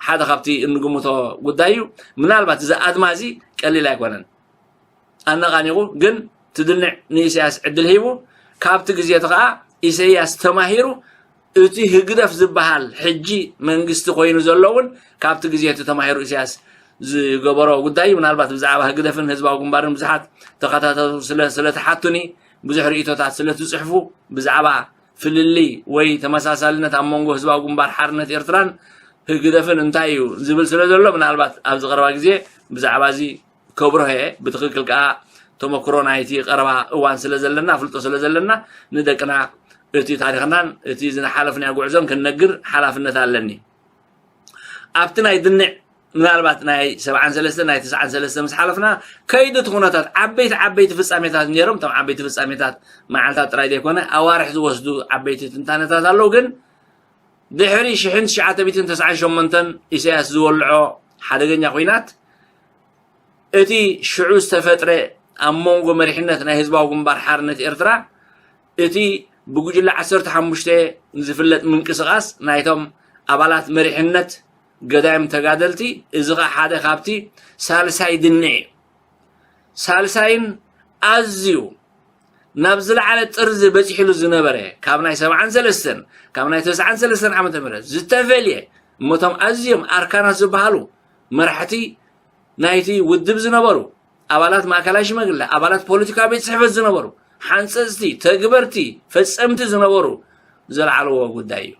ሓደ ካብቲ እንግምቶ ጉዳይ እዩ። ምናልባት እዚ ኣድማ እዚ ቀሊል ኣይኮነን። ኣነቓኒቑ ግን ትድንዕ ንኢሳያስ ዕድል ሂቡ፣ ካብቲ ግዜ እቲ ኸኣ ኢሳያስ ተማሂሩ፣ እቲ ህግደፍ ዝበሃል ሕጂ መንግስቲ ኮይኑ ዘሎ እውን ካብቲ ግዜ እቲ ተማሂሩ ኢሳያስ ዝገበሮ ጉዳይ እዩ። ምናልባት ብዛዕባ ህግደፍን ህዝባዊ ግንባርን ብዙሓት ተኸታተልቱ ስለ፣ ስለ ትሓቱኒ፣ ብዙሕ ርእይቶታት ስለ ትጽሕፉ፣ ብዛዕባ ፍልልይ ወይ ተመሳሳልነት ኣብ መንጎ ህዝባዊ ግንባር ሓርነት ኤርትራን ህግደፍን እንታይ እዩ ዝብል ስለ ዘሎ፣ ምናልባት ኣብዚ ቀረባ ግዜ ብዛዕባ እዚ ከብርሆ እየ። ብትኽክል ከኣ ተመክሮ ናይቲ ቀረባ እዋን ስለ ዘለና፣ ኣፍልጦ ስለ ዘለና፣ ንደቅና እቲ ታሪኽናን እቲ ዝሓለፍናዮ ጉዕዞን ክንነግር ሓላፍነት ኣለኒ። ኣብቲ ናይ ድንዕ ምናልባት ናይ ሰብዓን ሰለስተን ናይ ተስዓን ሰለስተን ምስ ሓለፍና፣ ከይዲ እቲ ኩነታት ዓበይቲ ዓበይቲ ፍጻሜታት ነይሮም። እቶም ዓበይቲ ፍጻሜታት መዓልታት ጥራይ ዘይኮነ ኣዋርሕ ዝወስዱ ዓበይቲ ትንታነታት ኣለዉ። ግን ድሕሪ ሽሕን ትሽዓተ ሚእትን ተስዓን ሸሞንተን ኢሳያስ ዝወልዖ ሓደገኛ ኲናት፣ እቲ ሽዑ ዝተፈጥረ ኣብ መንጎ መሪሕነት ናይ ህዝባዊ ግንባር ሓርነት ኤርትራ፣ እቲ ብጉጅለ ዓሰርተ ሓሙሽተ ዝፍለጥ ምንቅስቓስ ናይቶም ኣባላት መሪሕነት ገዳይም ተጋደልቲ፣ እዚ ኸዓ ሓደ ካብቲ ሳልሳይ ድንዕ እዩ። ሳልሳይን ኣዝዩ ናብ ዝለዓለ ጥርዚ በጺሕሉ ዝነበረ፣ ካብ ናይ ሰብዓን ሰለስተን፣ ካብ ናይ ተስዓን ሰለስተን ዓመተ ምህረት ዝተፈልየ፣ እሞ እቶም ኣዝዮም ኣርካናት ዝበሃሉ መራሕቲ ናይቲ ውድብ ዝነበሩ፣ ኣባላት ማእከላይ ሽማግለ፣ ኣባላት ፖለቲካዊ ቤት ጽሕፈት ዝነበሩ፣ ሓንጸጽቲ፣ ተግበርቲ፣ ፈጸምቲ ዝነበሩ ዘልዓልዎ ጉዳይ እዩ።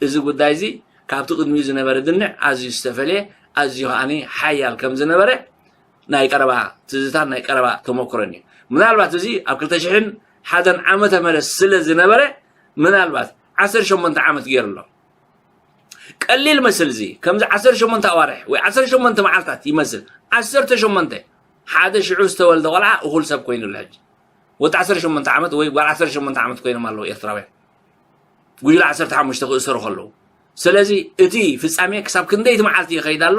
እዚ ጉዳይ እዚ ካብቲ ቅድሚኡ ዝነበረ ድንዕ ኣዝዩ ዝተፈልየ፣ ኣዝዩ ከዓኒ ሓያል ከም ዝነበረ ናይ ቀረባ ትዝታን ናይ ቀረባ ተመክሮን እዩ። ምናልባት እዚ ኣብ ክልተ ሽሕን ሓደን ዓመተ ምህረት ስለ ዝነበረ ምናልባት ዓሰርተ ሸሞንተ ዓመት ገይሩ ኣሎ። ቀሊል መስል እዚ ከምዚ ዓሰርተ ሸሞንተ ኣዋርሕ ወይ ዓሰርተ ሸሞንተ መዓልታት ይመስል። ዓሰርተ ሸሞንተ ሓደ ሽዑ ዝተወልደ ቆልዓ እኹል ሰብ ኮይኑ ኣሎ ሕጂ። ወዲ ዓሰርተ ሸሞንተ ዓመት ወይ ጓል ዓሰርተ ሸሞንተ ዓመት ኮይኖም ኣለዉ ኤርትራውያን። ጉጅለ ዓሰርተ ሓሙሽተ ክእሰሩ ከለዉ። ስለዚ እቲ ፍጻሜ ክሳብ ክንደይ እቲ መዓልቲ ይኸይድ ኣሎ?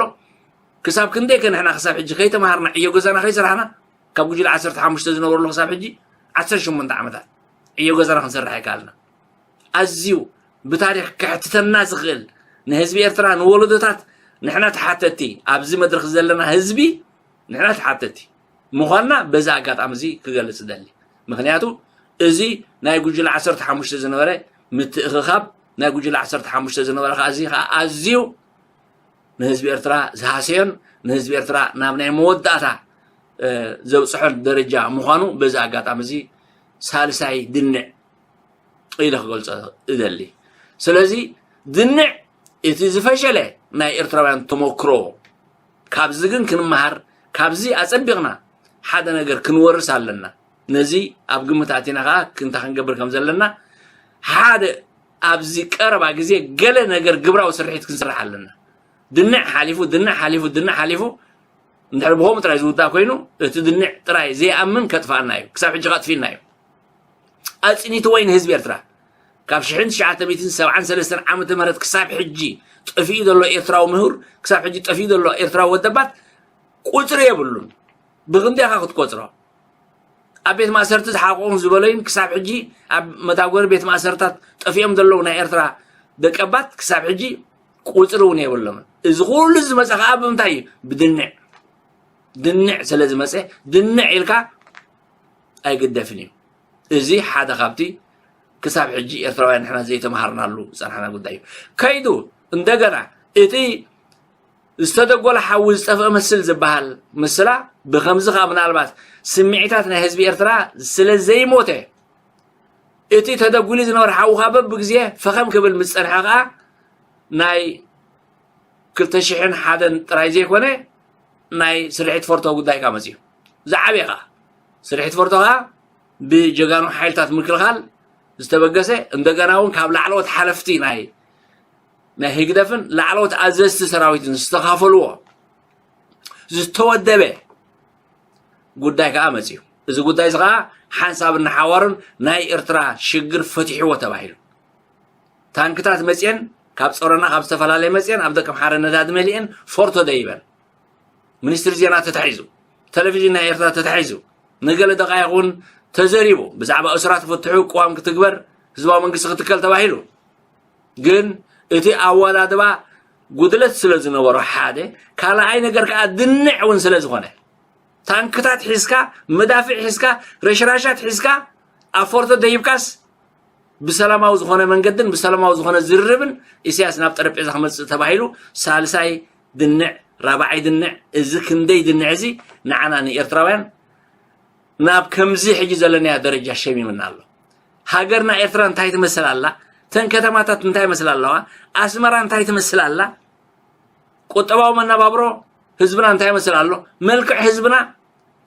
ክሳብ ክንደይ ከ ንሕና ክሳብ ሕጂ ከይተምሃርና ዕዮ ገዛና ከይሰራሕና ካብ ጉጅለ ዓሰርተ ሓሙሽተ ዝነበርሉ ክሳብ ሕጂ ዓሰርተ ሸሞንተ ዓመታት ዕዮ ገዛና ክንሰርሕ ኣይከኣልና። ኣዝዩ ብታሪኽ ከሕትተና ዝኽእል ንህዝቢ ኤርትራ ንወለዶታት ንሕና ተሓተቲ ኣብዚ መድረኽ ዘለና ህዝቢ ንሕና ተሓተቲ ምዃንና በዚ ኣጋጣሚ እዚ ክገልጽ እደሊ። ምኽንያቱ እዚ ናይ ጉጅለ ዓሰርተ ሓሙሽተ ዝነበረ ምትእኽኻብ ናይ ጉጅለ ዓሰርተ ሓሙሽተ ዝነበረ ከዓ እዚ ከዓ ኣዝዩ ንህዝቢ ኤርትራ ዝሃሰዮን ንህዝቢ ኤርትራ ናብ ናይ መወዳእታ ዘብፅሖን ደረጃ ምዃኑ በዚ ኣጋጣሚ እዚ ሳልሳይ ድንዕ ኢለ ክገልፆ እደሊ። ስለዚ ድንዕ እቲ ዝፈሸለ ናይ ኤርትራውያን ተመክሮ ካብዚ ግን ክንመሃር ካብዚ ኣፀቢቕና ሓደ ነገር ክንወርስ ኣለና። ነዚ ኣብ ግምት ኣቲና ከዓ ክንታ ክንገብር ከም ዘለና ሓደ ኣብዚ ቀረባ ግዜ ገለ ነገር ግብራዊ ስርሒት ክንስራሕ ኣለና። ድንዕ ሓሊፉ ድንዕ ሓሊፉ ድንዕ ሓሊፉ እንድሕር ብኸምኡ ጥራይ ዝውዳእ ኮይኑ እቲ ድንዕ ጥራይ ዘይኣምን ከጥፋኣና እዩ። ክሳብ ሕጂ ከጥፊና እዩ። ኣጽኒትዎ እዩ ንህዝቢ ኤርትራ። ካብ ሽሕን ትሽዓተ ሚእትን ሰብዓን ሰለስተን ዓመተ ምህረት ክሳብ ሕጂ ጠፊኡ ዘሎ ኤርትራዊ ምሁር፣ ክሳብ ሕጂ ጠፊኡ ዘሎ ኤርትራዊ ወደባት ቁጽሪ የብሉን። ብኽንደይ ኢኻ ክትቆጽሮ? ኣብ ቤት ማእሰርቲ ዝሓቆም ዝበለዩን ክሳብ ሕጂ ኣብ መታጎሪ ቤት ማእሰርታት ጠፊኦም ዘለዉ ናይ ኤርትራ ደቀባት ክሳብ ሕጂ ቁጽሪ እውን የብሎምን። እዚ ኩሉ ዝመጸ ከዓ ብምንታይ እዩ? ብድንዕ። ድንዕ ስለ ዝመጸ ድንዕ ኢልካ ኣይግደፍን እዩ። እዚ ሓደ ካብቲ ክሳብ ሕጂ ኤርትራውያን ንሕና ዘይተምሃርናሉ ዝጸናሕና ጉዳይ እዩ። ከይዱ እንደገና እቲ ዝተደጎለ ሓዊ ዝጠፍአ መስል ዝበሃል ምስላ ብኸምዚ ከዓ ምናልባት ስምዒታት ናይ ህዝቢ ኤርትራ ስለ ዘይሞተ እቲ ተደጉሊ ዝነበረ ሓዊ ከዓ በብግዜ ፈኸም ክብል ምስ ጸንሐ ከዓ ናይ ክልተ ሽሕን ሓደን ጥራይ ዘይኮነ ናይ ስርሒት ፎርቶ ጉዳይ ከዓ መፅዩ። ዝዓበየ ከዓ ስርሒት ፎርቶ ከዓ ብጀጋኑ ሓይልታት ምክልኻል ዝተበገሰ እንደገና እውን ካብ ላዕለዎት ሓለፍቲ ናይ ናይ ህግደፍን ላዕለዎት ኣዘዝቲ ሰራዊትን ዝተኻፈልዎ ዝተወደበ ጉዳይ ከዓ መፅዩ። እዚ ጉዳይ እዚ ከዓ ሓንሳብ እናሓዋሩን ናይ ኤርትራ ሽግር ፈቲሕዎ ተባሂሉ። ታንክታት መፅየን ካብ ጸሮና ካብ ዝተፈላለየ መፅየን ኣብ ደቀምሓረ ነዳዲ መሊኤን ፎርቶ ደይበን። ሚኒስትሪ ዜና ተታሒዙ፣ ቴሌቪዥን ናይ ኤርትራ ተታሒዙ፣ ንገለ ደቃይቕ እውን ተዘሪቡ። ብዛዕባ እሱራት ፍትሑ ቅዋም ክትግበር ህዝባዊ መንግስቲ ክትከል ተባሂሉ። ግን እቲ ኣወዳድባ ጉድለት ስለ ዝነበሮ ሓደ፣ ካልኣይ ነገር ከዓ ድንዕ እውን ስለ ዝኾነ ታንክታት ሒዝካ መዳፍዕ ሒዝካ ረሽራሻት ሒዝካ ኣብ ፎርቶ ደይብካስ ብሰላማዊ ዝኾነ መንገድን ብሰላማዊ ዝኾነ ዝርርብን ኢሳያስ ናብ ጠረጴዛ ክመፅእ ተባሂሉ ሳልሳይ ድንዕ ራብዓይ ድንዕ እዚ ክንደይ ድንዕ እዚ ንዓና ንኤርትራውያን ናብ ከምዚ ሕጂ ዘለናዮ ደረጃ ሸሚምና ኣሎ። ሃገርና ኤርትራ እንታይ ትመስል ኣላ? እተን ከተማታት እንታይ ይመስላ ኣለዋ? ኣስመራ እንታይ ትመስል ኣላ? ቁጠባዊ መነባብሮ ህዝብና እንታይ ይመስል ኣሎ? መልክዕ ህዝብና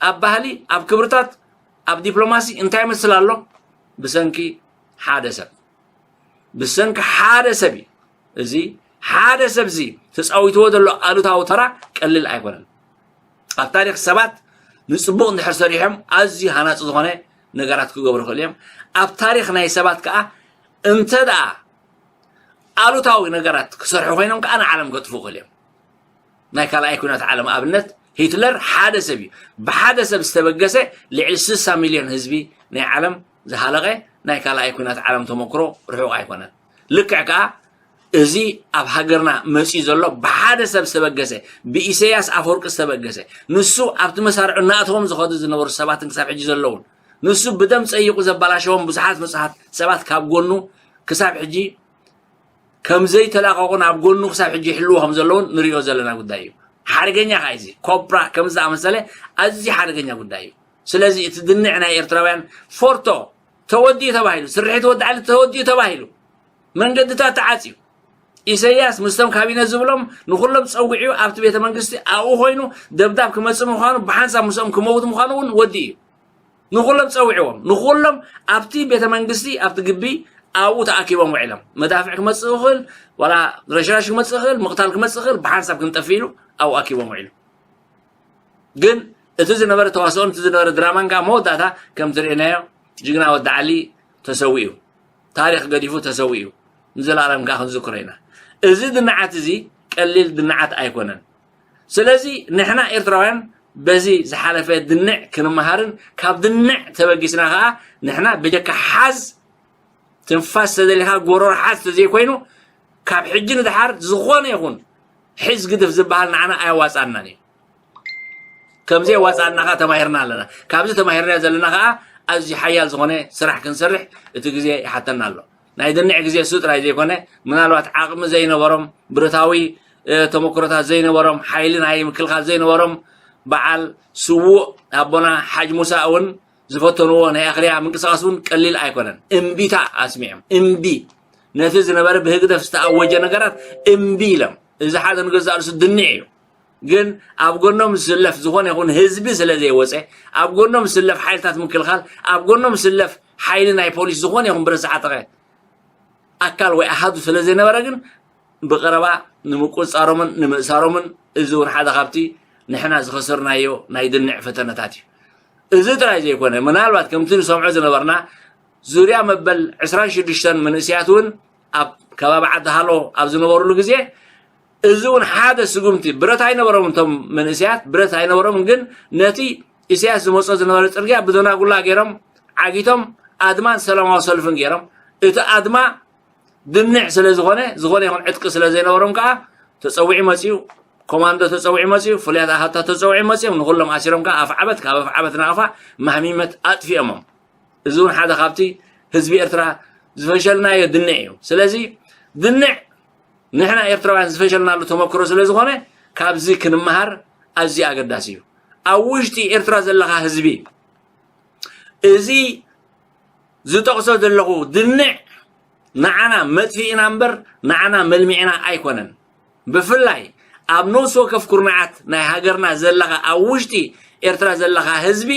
ኣብ ባህሊ ኣብ ክብርታት ኣብ ዲፕሎማሲ እንታይ ይመስል ኣሎ? ብሰንኪ ሓደ ሰብ ብሰንኪ ሓደ ሰብ እዩ። እዚ ሓደ ሰብ እዚ ተፃዊትዎ ዘሎ ኣሉታዊ ተራ ቀሊል ኣይኮነን። ኣብ ታሪክ ሰባት ንፅቡቅ እንድሕር ሰሪሖም ኣዝዩ ሃናፂ ዝኾነ ነገራት ክገብሩ ይኽእሉ እዮም። ኣብ ታሪክ ናይ ሰባት ከዓ እንተ ደኣ ኣሉታዊ ነገራት ክሰርሑ ኮይኖም ከዓ ንዓለም ከጥፍኡ ይኽእሉ እዮም። ናይ ካልኣይ ኩናት ዓለም ኣብነት ሂትለር ሓደ ሰብ እዩ። ብሓደ ሰብ ዝተበገሰ ልዕሊ ስሳ ሚልዮን ህዝቢ ናይ ዓለም ዝሃለቐ ናይ ካልኣይ ኩናት ዓለም ተመክሮ ርሑቕ ኣይኮነን። ልክዕ ከዓ እዚ ኣብ ሃገርና መፅዩ ዘሎ ብሓደ ሰብ ዝተበገሰ ብኢሰያስ ኣፈወርቂ ዝተበገሰ ንሱ ኣብቲ መሳርዑ እናእተዎም ዝኸዱ ዝነበሩ ሰባትን ክሳብ ሕጂ ዘለውን ንሱ ብደም ፀይቁ ዘባላሸዎም ብዙሓት ንፁሃት ሰባት ካብ ጎኑ ክሳብ ሕጂ ከም ዘይተላቐቑን ኣብ ጎኑ ክሳብ ሕጂ ይሕልዎ ከም ዘለውን ንሪኦ ዘለና ጉዳይ እዩ። ሓደገኛ ከዓ እዚ ኮብራ ከም ዝኣመሰለ ኣዝዩ ሓደገኛ ጉዳይ እዩ። ስለዚ እቲ ድንዕ ናይ ኤርትራውያን ፎርቶ ተወዲኡ ተባሂሉ፣ ስርሒት ወዲ ዓሊ ተወዲኡ ተባሂሉ፣ መንገድታት ተዓፅዩ። ኢሰያስ ምስቶም ካቢነ ዝብሎም ንኹሎም ፀዊዑ ኣብቲ ቤተ መንግስቲ ኣብኡ ኮይኑ ደብዳብ ክመፅእ ምዃኑ፣ ብሓንሳብ ምስኦም ክመውት ምዃኑ እውን ወዲኡ እዩ። ንኹሎም ፀዊዕዎም፣ ንኹሎም ኣብቲ ቤተ መንግስቲ ኣብቲ ግቢ ኣብኡ ተኣኪቦም ውዒሎም። መዳፍዕ ክመፅእ ይኽእል፣ ዋላ ረሽራሽ ክመፅእ ይኽእል፣ ምቕታል ክመፅእ ይኽእል፣ ብሓንሳብ ክንጠፍእ ኢሉ ኣብኡ ኣኪቦም ውዒሉ። ግን እቲ ዝነበረ ተዋስኦን እቲ ዝነበረ ድራማን ከዓ መወዳእታ ከም ትርእናዮ ጅግና ወዲ ዓሊ ተሰዊኡ፣ ታሪኽ ገዲፉ ተሰዊኡ፣ ንዘለኣለም ከዓ ክንዝክሮ ኢና። እዚ ድንዓት እዚ ቀሊል ድንዓት ኣይኮነን። ስለዚ ንሕና ኤርትራውያን በዚ ዝሓለፈ ድንዕ ክንመሃርን ካብ ድንዕ ተበጊስና ከዓ ንሕና ብጀካ ሓዝ ትንፋስ ተደሊኻ ጎረሮ ሓዝ ተዘይኮይኑ ካብ ሕጂ ንድሓር ዝኾነ ይኹን ሕዝ ግድፍ ዝበሃል ንዓና ኣየዋፅኣናን እዩ። ከምዚ የዋፅኣና ከዓ ተማሂርና ኣለና። ካብዚ ተማሂርና ዘለና ከዓ ኣዝዩ ሓያል ዝኾነ ስራሕ ክንሰርሕ እቲ ግዜ ይሓተና ኣሎ። ናይ ድንዕ ግዜ እሱ ጥራይ ዘይኮነ ምናልባት ዓቕሚ ዘይነበሮም ብረታዊ እ፣ ተመክሮታት ዘይነበሮም ሓይሊ ናይ ምክልኻል ዘይነበሮም በዓል ስዉእ ኣቦና ሓጅ ሙሳ እውን ዝፈተንዎ ናይ ኣኽርያ ምንቅስቃስ እውን ቀሊል ኣይኮነን። እምቢታ ኣስሚዖም እምቢ ነቲ ዝነበረ ብህግደፍ ዝተኣወጀ ነገራት እምቢ ኢሎም። እዚ ሓደ ንገዛእ ርእሱ ድንዕ እዩ። ግን ኣብ ጎኖም ዝስለፍ ዝኾነ ይኹን ህዝቢ ስለ ዘይወፀ ኣብ ጎኖም ዝስለፍ ሓይልታት ምክልኻል ኣብ ጎኖም ዝስለፍ ሓይሊ ናይ ፖሊስ ዝኾነ ይኹን ብረት ዝዓጠቐ ኣካል ወይ ኣሃዱ ስለ ዘይነበረ ግን ብቐረባ ንምቁፅፃሮምን ንምእሳሮምን እዚ እውን ሓደ ካብቲ ንሕና ዝኸሰርናዮ ናይ ድንዕ ፈተነታት እዩ። እዚ ጥራይ ዘይኮነ ምናልባት ከምቲ ንሰምዖ ዝነበርና ዙርያ መበል ዕስራን ሽዱሽተን መንእሰያት እውን ኣብ ከባቢ ዓዲ ሃሎ ኣብ ዝነበሩሉ ግዜ እዚ እውን ሓደ ስጉምቲ ብረት ኣይነበሮም እቶም መንእሰያት ብረት ኣይነበሮምን ግን ነቲ ኢሳያስ ዝመፆ ዝነበረ ፅርግያ ብደናጉላ ገይሮም ዓጊቶም ኣድማን ሰላማዊ ሰልፍን ገይሮም እቲ ኣድማ ድንዕ ስለ ዝኾነ ዝኾነ ይኹን ዕጥቂ ስለ ዘይነበሮም ከዓ ተፀዊዑ መፅዩ ኮማንዶ ተፀዊዑ መፅዩ ፍሉያት ኣሃታት ተፀዊዑ መፅዮም ንኩሎም ኣሲሮም ከዓ ኣፍዓበት ካብ ኣፍዓበት ናቕፋ ማህሚመት ኣጥፊኦሞም። እዚ እውን ሓደ ካብቲ ህዝቢ ኤርትራ ዝፈሸልናዮ ድንዕ እዩ። ስለዚ ድንዕ ንሕና ኤርትራውያን ዝፈሸልናሉ ተመክሮ ስለ ዝኾነ ካብዚ ክንመሃር ኣዝዩ ኣገዳሲ እዩ። ኣብ ውሽጢ ኤርትራ ዘለኻ ህዝቢ እዚ ዝጠቕሶ ዘለኹ ድንዕ ንዓና መጥፊእና እምበር ንዓና መልሚዕና ኣይኮነን። ብፍላይ ኣብ ነፍሲ ወከፍ ኩርናዓት ናይ ሃገርና ዘለኻ ኣብ ውሽጢ ኤርትራ ዘለኻ ህዝቢ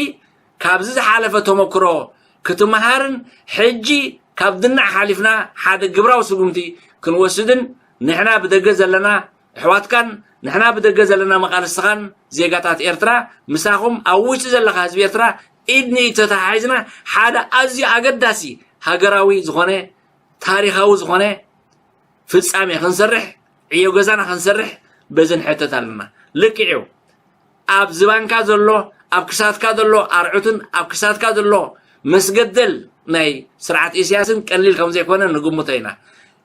ካብዚ ዝሓለፈ ተመክሮ ክትመሃርን ሕጂ ካብ ድንዕ ሓሊፍና ሓደ ግብራዊ ስጉምቲ ክንወስድን ንሕና ብደገ ዘለና ኣሕዋትካን ንሕና ብደገ ዘለና መቓልስትኻን ዜጋታት ኤርትራ ምሳኹም ኣብ ውሽጢ ዘለኻ ህዝቢ ኤርትራ ኢድ ንኢድ ተተሓሒዝና ሓደ ኣዝዩ ኣገዳሲ ሃገራዊ ዝኾነ ታሪኻዊ ዝኾነ ፍጻሜ ክንሰርሕ ዕዮ ገዛና ክንሰርሕ በዚ ንሕተት ኣለና። ልክዕ እዩ። ኣብ ዝባንካ ዘሎ ኣብ ክሳትካ ዘሎ ኣርዑትን ኣብ ክሳትካ ዘሎ መስገደል ናይ ስርዓት ኢሳያስን ቀሊል ከም ዘይኮነ ንግምቶ ኢና።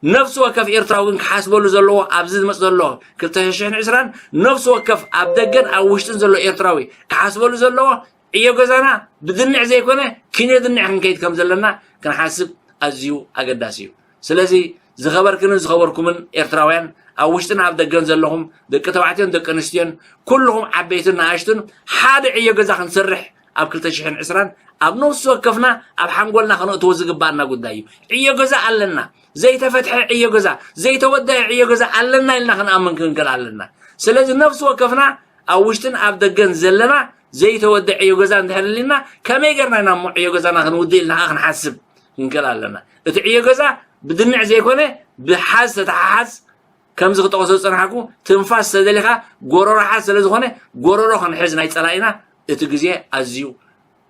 ነፍሲ ወከፍ ኤርትራዊ ግን ክሓስበሉ ዘለዎ ኣብዚ ዝመፅ ዘሎ ክልተ ሽሕን ዕስራን ነፍሲ ወከፍ ኣብ ደገን ኣብ ውሽጥን ዘሎ ኤርትራዊ ክሓስበሉ ዘለዎ ዕዮ ገዛና ብድንዕ ዘይኮነ ኪነ ድንዕ ክንከይድ ከም ዘለና ክንሓስብ ኣዝዩ ኣገዳሲ እዩ። ስለዚ ዝኸበርክንን ዝኸበርኩምን ኤርትራውያን ኣብ ውሽጥን ኣብ ደገን ዘለኹም ደቂ ተባዕትዮን ደቂ ኣንስትዮን ኩልኹም ዓበይትን ንኣሽቱን ሓደ ዕዮ ገዛ ክንሰርሕ ኣብ ክልተ ሽሕን ዕስራን ኣብ ነፍሲ ወከፍና ኣብ ሓንጎልና ከነእትዎ ዝግባኣና ጉዳይ እዩ። ዕዮ ገዛ ኣለና። ዘይተፈትሐ ዕዮ ገዛ፣ ዘይተወደአ ዕዮ ገዛ ኣለና ኢልና ክንኣምን ክንክእል ኣለና። ስለዚ ነፍሲ ወከፍና ኣብ ውሽጥን ኣብ ደገን ዘለና ዘይተወደአ ዕዮ ገዛ እንድሕር ኣሊና ከመይ ጌርና ኢና እሞ ዕዮ ገዛና ክንውድእ ኢልና ከዓ ክንሓስብ ክንክእል ኣለና። እቲ ዕዮ ገዛ ብድንዕ ዘይኮነ ብሓዝ ተተሓሓዝ ከምዚ ክጠቕሶ ዝጸናሕኩ ትንፋስ ተደሊኻ ጎረሮ ሓዝ ስለ ዝኾነ ጎረሮ ክንሕዝ ናይ ጸላኢና እቲ ግዜ ኣዝዩ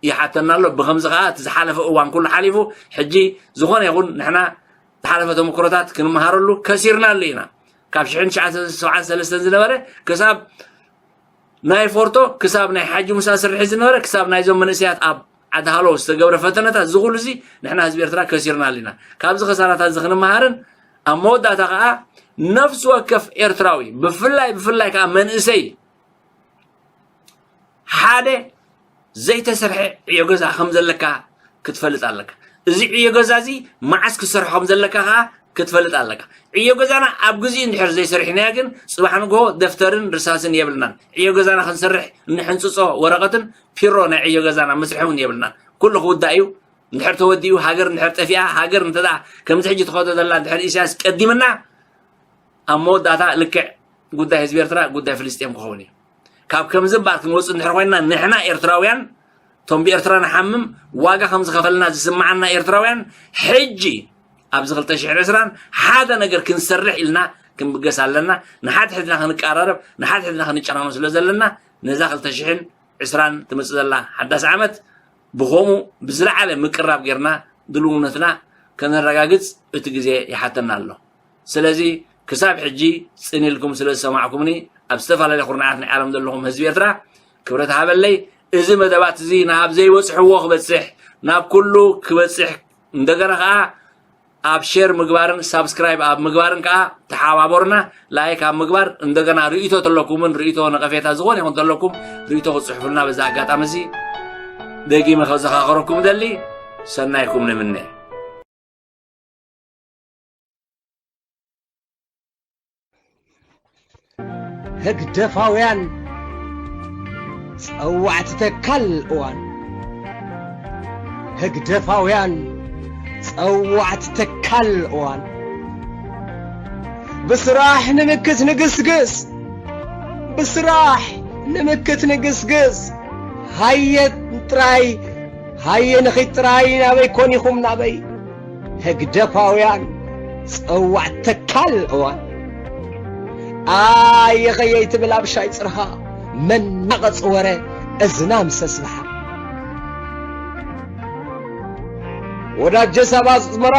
ይሓተና ኣሎ። ብኸምዚ ከዓ እቲ ዝሓለፈ እዋን ኩሉ ሓሊፉ ሕጂ ዝኾነ ይኹን ንሕና ዝሓለፈ ተመክሮታት ክንመሃረሉ ከሲርናሉ ኢና። ካብ ሽሕን ትሽዓተ ሰብዓን ሰለስተን ዝነበረ ክሳብ ናይ ፎርቶ ክሳብ ናይ ሓጂ ሙሳ ስርሒ ዝነበረ ክሳብ ናይዞም መንእሰያት ኣብ ዓዲ ሃሎ ዝተገብረ ፈተነታት ዝኹሉ እዚ ንሕና ህዝቢ ኤርትራ ከሲርናሉ ኢና። ካብዚ ከሳራታት እዚ ክንመሃርን ኣብ መወዳእታ ከዓ ነፍሲ ወከፍ ኤርትራዊ ብፍላይ ብፍላይ ከዓ መንእሰይ ሓደ ዘይተሰርሐ ዕዮ ገዛ ከም ዘለካ ክትፈልጥ ኣለካ። እዚ ዕዮ ገዛ እዚ መዓስ ክትሰርሖ ከም ዘለካ ከዓ ክትፈልጥ ኣለካ። ዕዮ ገዛና ኣብ ግዜኡ እንድሕር ዘይሰሪሕናዮ ግን ጽባሕ ንግሆ ደፍተርን ርሳስን የብልናን። ዕዮ ገዛና ክንሰርሕ እንሕንጽጾ ወረቐትን ፒሮ ናይ ዕዮ ገዛና መስርሒ እውን የብልናን። ኩሉ ክውዳእ እዩ። እንድሕር ተወዲኡ፣ ሃገር እንድሕር ጠፊኣ፣ ሃገር እንተ ከምዚ ሕጂ ትኸዶ ዘላ እንድሕር ኢሳያስ ቀዲምና፣ ኣብ መወዳእታ ልክዕ ጉዳይ ህዝቢ ኤርትራ ጉዳይ ፍልስጤም ክኸውን እዩ። ካብ ከምዚ እምበኣር ክንወፅእ እንድሕር ኮይንና፣ ንሕና ኤርትራውያን፣ እቶም ብኤርትራ ንሓምም፣ ዋጋ ከም ዝኸፈልና ዝስምዓና ኤርትራውያን፣ ሕጂ ኣብዚ ክልተ ሽሕን ዕስራን ሓደ ነገር ክንሰርሕ ኢልና ክንብገስ ኣለና። ንሓድሕድና ክንቀራረብ፣ ንሓድሕድና ክንጨናኖ ስለ ዘለና፣ ነዛ ክልተ ሽሕን ዕስራን ትመጽእ ዘላ ሓዳስ ዓመት ብኸምኡ ብዝለዓለ ምቅራብ ጌርና ድልውነትና ከነረጋግጽ እቲ ግዜ ይሓተና ኣሎ። ስለዚ ክሳብ ሕጂ ጽን ኢልኩም ስለ ዝሰማዕኩምኒ፣ ኣብ ዝተፈላለየ ኩርናዓት ናይ ዓለም ዘለኹም ህዝቢ ኤርትራ ክብረት ሃበለይ። እዚ መደባት እዚ ናብ ዘይበጽሕዎ ክበጽሕ፣ ናብ ኩሉ ክበጽሕ፣ እንደገና ከኣ ኣብ ሼር ምግባርን ሳብስክራይብ ኣብ ምግባርን ከኣ ተሓባበሩና። ላይክ ኣብ ምግባር፣ እንደገና ርእይቶ ተለኩምን ርእይቶ ነቐፌታ ዝኾነ ይኹን ተለኩም ርእይቶ ክጽሕፉልና በዛ ኣጋጣሚ እዚ ደጊመ ከዘኻኸረኩም ደሊ። ሰናይኩም ንምነ። ህግደፋውያን ጸዋዕቲ ተካል እዋን። ህግደፋውያን ጸዋዕቲ ተካል እዋን። ብስራሕ ንምክት ንግስግስ፣ ብስራሕ ንምክት ንግስግስ። ሃየ ጥራይ፣ ሃየ ንኺድ ጥራይ፣ ናበይ ኮን ኢኹም ናበይ? ህግደፋውያን ጸዋዕ ተካል እዋን። ኣየ ኸየይ ትብል ኣብ ሻይ ጽርሃ፣ መናቐጽ ወረ እዝና ምስ ኣስብሓ። ወዳጀ ሳብ ኣስመራ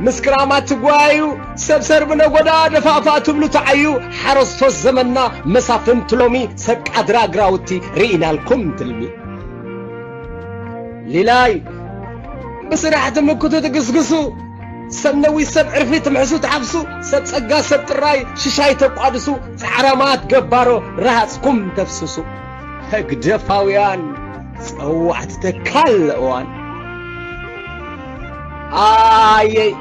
ምስ ክራማት ትጓዩ፣ ሰብ ሰርቢ ነጎዳ ደፋእፋእ ትብሉ ትዓዩ፣ ሓረስቶት ዘመንና መሳፍንቲ ሎሚ ሰብ ቃድራ ግራውቲ ርኢናልኩም ትልሚ። ሊላይ ብስራሕ ትምክቱ ትግስግሱ፣ ሰብ ነዊት ሰብ ዕርፊ ትምሕሱ ትሓፍሱ፣ ሰብ ጸጋ ሰብ ጥራይ ሽሻይ ተቋድሱ፣ ጻዕራማት ገባሮ ረሃጽኩም ተፍስሱ። ህግደፋውያን ጸዋዕቲ ተካል እዋን። ኣየይ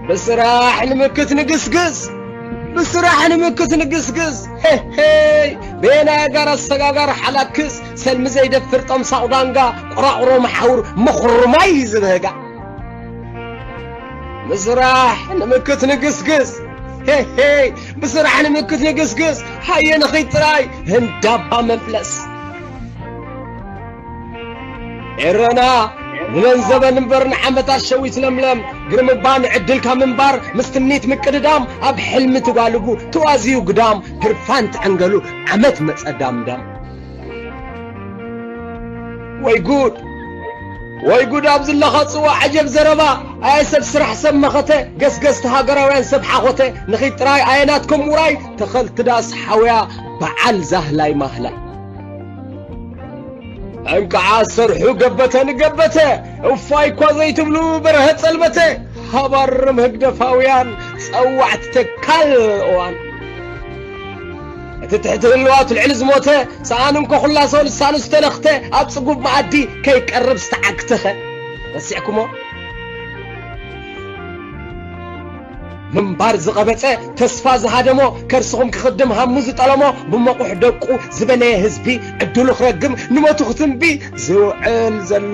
ብስራሕ ንምክት ንግስግስ፣ ብስራሕ ንምክት ንግስግስ። ሄሄይ ቤናይ ጋር ኣሰጋጋር ሓላክስ፣ ሰልሚ ዘይደፍር ጠምሳቑ ዳንጋ፣ ቁራቑሮ መሓውር ምኹርማይ ዝብህጋ። ብስራሕ ንምክት ንግስግስ። ሄሄይ ብስራሕ ንምክት ንግስግስ። ሃየ ንኺድ ጥራይ ህንዳባ መፍለስ። ኤረና ንመንዘበን እምበር ንዓመታት ሸዊት ለምለም። ግርምባ ንዕድልካ ምንባር ምስ ትምኒት ምቅድዳም። ኣብ ሕልሚ ትጓልቡ ትዋዝዩ ግዳም። ህርፋን ትዕንገሉ ዓመት መጸ ዳምዳም። ወይ ጉድ ወይ ጉድ ኣብዚ ለኻ ጽዋ ዓጀብ ዘረባ። ኣየ ሰብ ስራሕ ሰብ መኸተ ገስገስቲ ሃገራውያን ሰብ ሓኾተ። ንኺድ ጥራይ ኣየ ናትኩም ውራይ ተኸልቲ ዳስ ሓውያ በዓል ዛህላይ ማህላይ። እንቅዓ ሰርሑ ገበተ ንገበተ። እፋይ እኳ ዘይትብሉ በርሀ ጸልመተ። ሃባርም ህግደፋውያን ጸዋዕቲ ተካል እዋን። እቲ ትሕቲ ህልዋቱ ልዕሊ ዝሞተ ሰኣን እንኮ ኩላሶ ልሳኑ ዝተለኽተ ኣብ ጽጉብ መኣዲ ከይቀርብ ዝተዓግተኸ። ረሲዕኩሞ? ምንባር ዝቐበጸ ተስፋ ዝሃደሞ ከርስኹም ክኽድም ሃሙ ዝጠለሞ ብመቑሕ ደቁ ዝበነየ ህዝቢ ዕድሉ ክረግም ንሞቱ ክትንቢ ዝውዕል ዘሎ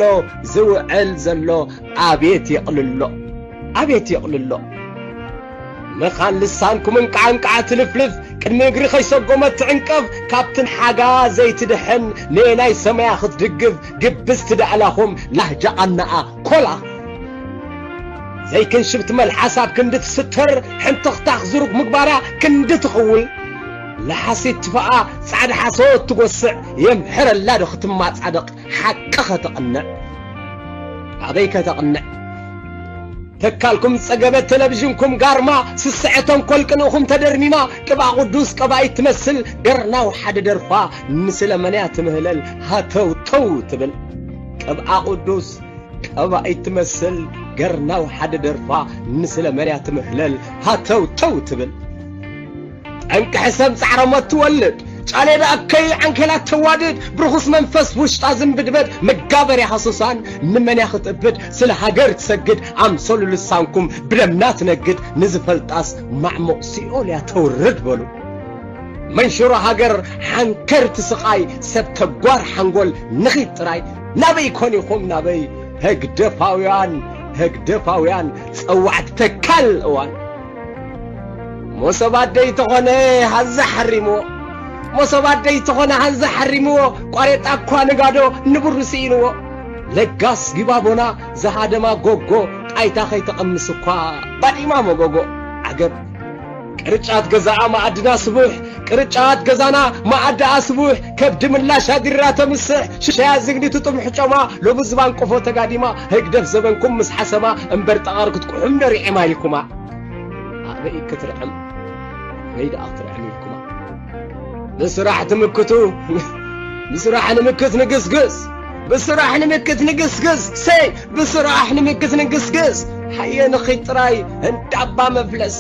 ዝውዕል ዘሎ ኣቤት የቕልሎ ኣቤት የቕልሎ። መኻን ልሳንኩም እንቃዕንቃዕ ትልፍልፍ ቅድሚ እግሪ ከይሰጎመት ትዕንቀፍ ካብትን ሓጋ ዘይትድሕን ንናይ ሰማያ ክትድግፍ ግብዝቲ ዳእላኹም ላህጃ ኣናኣ ኮላ ዘይክንሽብቲ መልሓስ ኣብ ክንዲ ትስተር ሕንተኽታኽ ዝሩግ ምግባራ ክንዲ ትኽውል ለሓሲት ትፋኣ ጻዕዳ ሓሶት ትጎስዕ የምሕረላ ዶ ክትማጻደቕ ሓቂ ከተቕንዕ ኣበይ ከተቕንዕ ተካልኩም ጸገበት ቴሌቪዥንኩም ጋርማ ስስዐ ተንኮል ቅንእኹም ተደርሚማ ቅብኣ ቅዱስ ቀባኢት ትመስል ገርናው ሓደ ደርፋ ንስለ መንያ ትምህለል ሃተውተው ትብል ቅብኣ ቅዱስ ቀባኢት ትመስል ገርናው ሓደ ደርፋ ንስለ መንያ ትምህለል ሃተውተው ትብል ጠንቂ ሕሰም ጻዕረ ሞት ትወልድ ጫሌዳ ኣከይ ዓንኬላት ተዋድድ ብርኹስ መንፈስ ውሽጣ ዝንብድበድ መጋበርያ ሃሱሳን ንመንያ ክትእብድ ስለ ሃገር ትሰግድ ኣምሰሉ ልሳንኩም ብደምና ትነግድ ንዝፈልጣስ ማዕሙቕ ሲኦል እያ ተውርድ በሉ መንሽሮ ሃገር ሓንከርቲ ስቓይ ሰብ ተጓር ሓንጎል ንኺድ ጥራይ ናበይ ኮን ኢኹም ናበይ ህግደፋውያን፣ ህግደፋውያን ጸዋዕቲ ተካል እዋን። መሶብ ኣደይ ተኾነ ሃንዛ ሓሪምዎ፣ መሶብ ኣደይ ተኾነ ሃንዛ ሓሪምዎ፣ ቋሬጣ እኳ ንጋዶ ንብሩ ስኢንዎ። ለጋስ ጊባቦና ዝሃደማ ጎጎ፣ ጣይታ ከይተቐምስ እኳ ባዲማ መጎጎ። ዓገብ። ቅርጫት ገዛኣ መኣድና ስቡሕ፣ ቅርጫት ገዛና መኣድኣ ስቡሕ፣ ከብዲ ምላሽ ኣድሪራ ተምስሕ፣ ሽሻያ ዝግኒ ትጥምሕ ጮማ፣ ሎሚ ዝባን ቆፎ ተጋዲማ፣ ህግደፍ ዘበንኩም ምስ ሓሰማ፣ እምበር ጠቐር ክትቁሑም ዶ ርዒማ ኢልኩማ? ኣበይ ክትርዕም? ኣበይ ደኣ ክትርዕም ኢልኩማ? ብስራሕ ትምክቱ፣ ብስራሕ ንምክት ንግስግስ፣ ብስራሕ ንምክት ንግስግስ፣ ሰይ፣ ብስራሕ ንምክት ንግስግስ፣ ሃየ ንኺድ ጥራይ እንዳባ መፍለስ።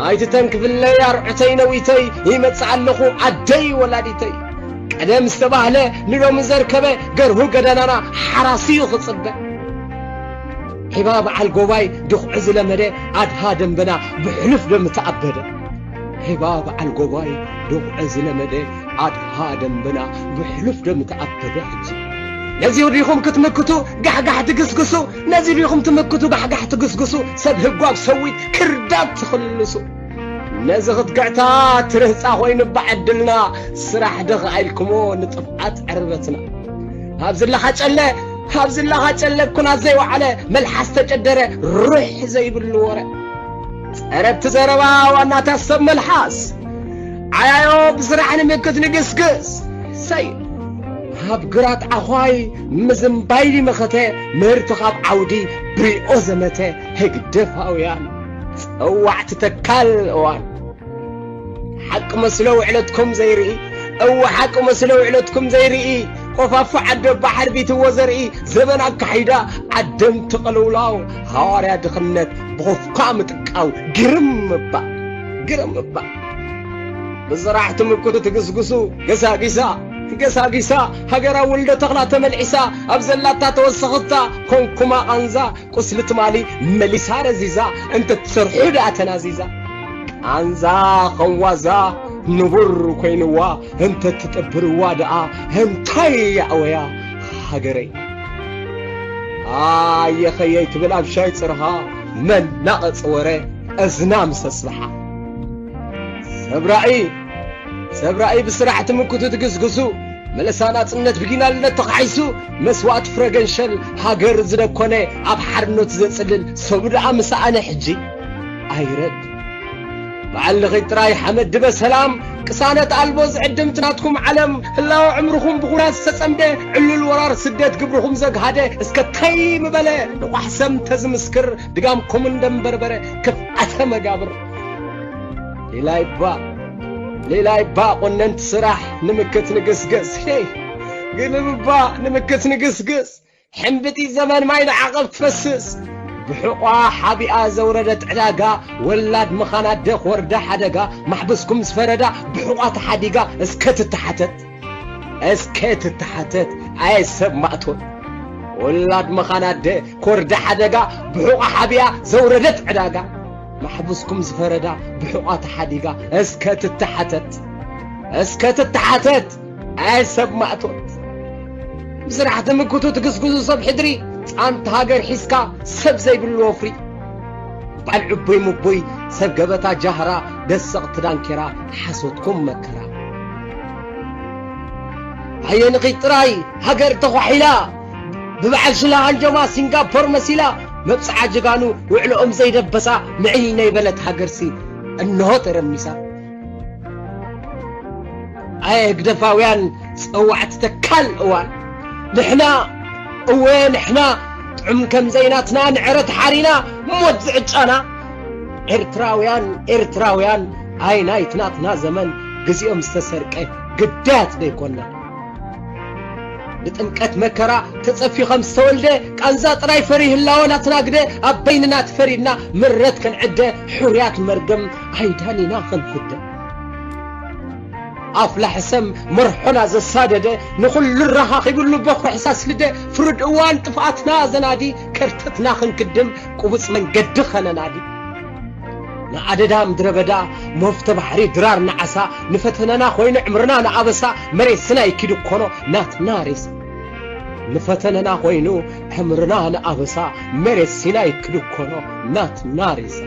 ኣይትተንክፍለይ ኣርዑተይ ነዊተይ፣ ይመጽእ ኣለኹ ዓደይ ወላዲተይ። ቀደም ዝተባህለ ንሎሚ ዘርከበ፣ ገርሁ ገደናና ሓራሲ እዩ ክጽበ። ዒባ በዓል ጎባይ ድኹዒ ዝለመደ፣ ኣድሃ ደንበና ብሕሉፍ ደም ተኣበደ። ዒባ በዓል ጎባይ ድኹዒ ዝለመደ፣ ኣድሃ ደንበና ብሕሉፍ ደም ተኣበደ። ሕጂ ነዚ ዲኹም ክትምክቱ ጋሕጋሕ ትግስግሱ፣ ነዚ ዲኹም ትምክቱ ጋሕጋሕ ትግስግሱ፣ ሰብ ህጓብ ሰዊት ክርዳድ ትኽልሱ። ነዚ ክትግዕታ ትርህጻ ኮይኑ ብዕድልና፣ ስራሕ ድኻ ኢልኩሞ ንጥፍኣት ዕርበትና። ኣብዝለኻ ጨለ፣ ኣብዝለኻ ጨለ ኩናት ዘይወዓለ፣ መልሓስ ተጨደረ ሩሕ ዘይብሉ ወረ። ጸረብቲ ዘረባ ዋናታት ሰብ መልሓስ፣ ዓያዮ ብስራሕ ንምክት ንግስግስ። ሰይ፣ ኣብ ግራት ዓዃይ ምዝንባይ ዲመኸተ፣ ምህርቲ ካብ ዓውዲ ብሪኦ ዘመተ፣ ህግደፋውያን ጸዋዕቲ ተካል እዋን። ሓቂ መስሎ ውዕለትኩም ዘይርኢ፣ እወ ሓቂ መስሎ ውዕለትኩም ዘይርኢ፣ ቆፋፎ ዓዲ ኣባ ሓርቢትዎ ዘርኢ፣ ዘበን ኣካሒዳ ዓደም ትቕልውላው፣ ሃዋርያ ድኽነት ብኹፍኳ ምጥቃው፣ ግርም እባ፣ ግርም እባ። ብስራሕ ትምክቱ ትግስግሱ፣ ገሳጊሳ፣ ገሳጊሳ፣ ሃገራዊ ውልዶ ተኽላ ተመልዒሳ፣ ኣብ ዘላታ ተወሰኽታ፣ ኮንኩማ ቓንዛ፣ ቁስሊ ትማሊ መሊሳ ረዚዛ፣ እንተትሰርሑ ደኣ ተናዚዛ። ቃንዛ ኸም ዋዛ ንቡር ኮይንዋ፣ እንተትጥብርዋ ደኣ እንታይ ያእወያ ሃገረይ። ኣየኸየይ ትብል ኣብ ሻይ ጽርሃ፣ መናቐጺ ወረ እዝና ምስ ኣስብሓ። ሰብ ራኢ፣ ሰብ ራኢ ብስራሕ ትምክቱ ትግስግሱ፣ መለሳ ናጽነት ብጊናልነት ተኻሒሱ፣ መስዋእቲ ፍረ ገንሸል ሃገር ዝደኮነ፣ ኣብ ሓርነት ዘጽልል ሰብ ደኣ ምሰኣነ ሕጂ። ኣይረድ በዓል ልኺድ ጥራይ ሓመድ ድበ ሰላም፣ ቅሳነት ኣልቦ ዝዕድምቲ ናትኩም ዓለም፣ ህላወ ዕምርኹም ብኹናት ዝተጸምደ፣ ዕሉል ወራር ስደት ግብርኹም ዘግሃደ፣ እስከ ታይ ምበለ ንቋሕ ሰም ተዝምስክር፣ ድጋምኩም እንደምበርበረ ክፍኣተ መጋብር። ሌላ ይባ፣ ሌላ ይባ ቆነንቲ ስራሕ ንምክት ንግስግስ። ሄይ፣ ግልብባ ንምክት ንግስግስ። ሕምብጢ ዘመን ማይ ንዓቐብ ትፈስስ። ብሕቋ ሓቢኣ ዘውረደት ዕዳጋ፣ ወላድ ምኻን ኣደ ክወርዳ ሓደጋ፣ ማሕበስኩም ዝፈረዳ ብሕቋ ተሓዲጋ እስከ ትተሓተት። እስከ ትተሓተት፣ ኣየ ሰብ ማእቶት። ወላድ መኻን ኣደ ኮርዳ ሓደጋ፣ ብሑቓ ሓቢያ ዘውረደት ዕዳጋ። ማሕቡስኩም ዝፈረዳ ብሑቓ ተሓዲጋ፣ እስከ ትተሓተት፣ እስከ ትተሓተት፣ ኣየ ሰብ ማእቶት። ብስራሕ ትምክቱ ትግስግሱ ሰብ ሕድሪ፣ ጻንት ሃገር ሒዝካ ሰብ ዘይብሉ ወፍሪ። በዓል ዕቡይ ምቡይ ሰብ ገበታ ጃህራ፣ ደሰቕቲ ዳንኬራ ሓሶትኩም መከራ። ኣየንኺ ጥራይ ሃገር ተዃሒላ፣ ብበዓል ሽላ ሃንጆማ ሲንጋፖር መሲላ፣ መብጽዓ ጀጋኑ ውዕሎኦም ዘይደበሳ፣ ምዕይ ነይበለት ሃገርሲ እንሆ ተረሚሳ። ኣየ ህግደፋውያን ጸዋዕቲ ተካል እዋን፣ ንሕና፣ እወ ንሕና፣ ጥዑም ከም ዘይናትና ንዕረት ሓሪና፣ ሞት ዝዕጫና። ኤርትራውያን፣ ኤርትራውያን፣ ኣይ ናይቲ ናትና ዘመን፣ ግዜኦም ዝተሰርቀ ግዳያት ደይኮና። ብጥምቀት መከራ ተጸፊ ከም ዝተወልደ፣ ቃንዛ ጥራይ ፈሪ ህላወ ናትና ግደ፣ ኣብ በይንና ተፈሪድና ምረት ክንዕደ፣ ሕሩያት መርገም ኣይዳኒና ክንፍደ። ኣፍላሕ ሰም መርሖና ዘሳደደ፣ ንኹሉ ኣረኻኺብሉ በኹሪ ሕሳስ ልደ፣ ፍሩድ እዋን ጥፍኣትና ዘናዲ፣ ከርተትና ክንክድም ቅቡጽ መንገዲ ኸነናዲ። ንኣደዳ ምድረ በዳ፣ መፍቶ ባሕሪ ድራር ንዓሳ፣ ንፈተነና ኾይኑ ዕምርና ንኣበሳ፣ መሬት ስናይ ኪዱ ኮኖ ናትና ሬሳ። ንፈተነና ኮይኑ ዕምርና ንኣበሳ፣ መሬት ሲናይ ክድኮኖ ናትና ሬሳ።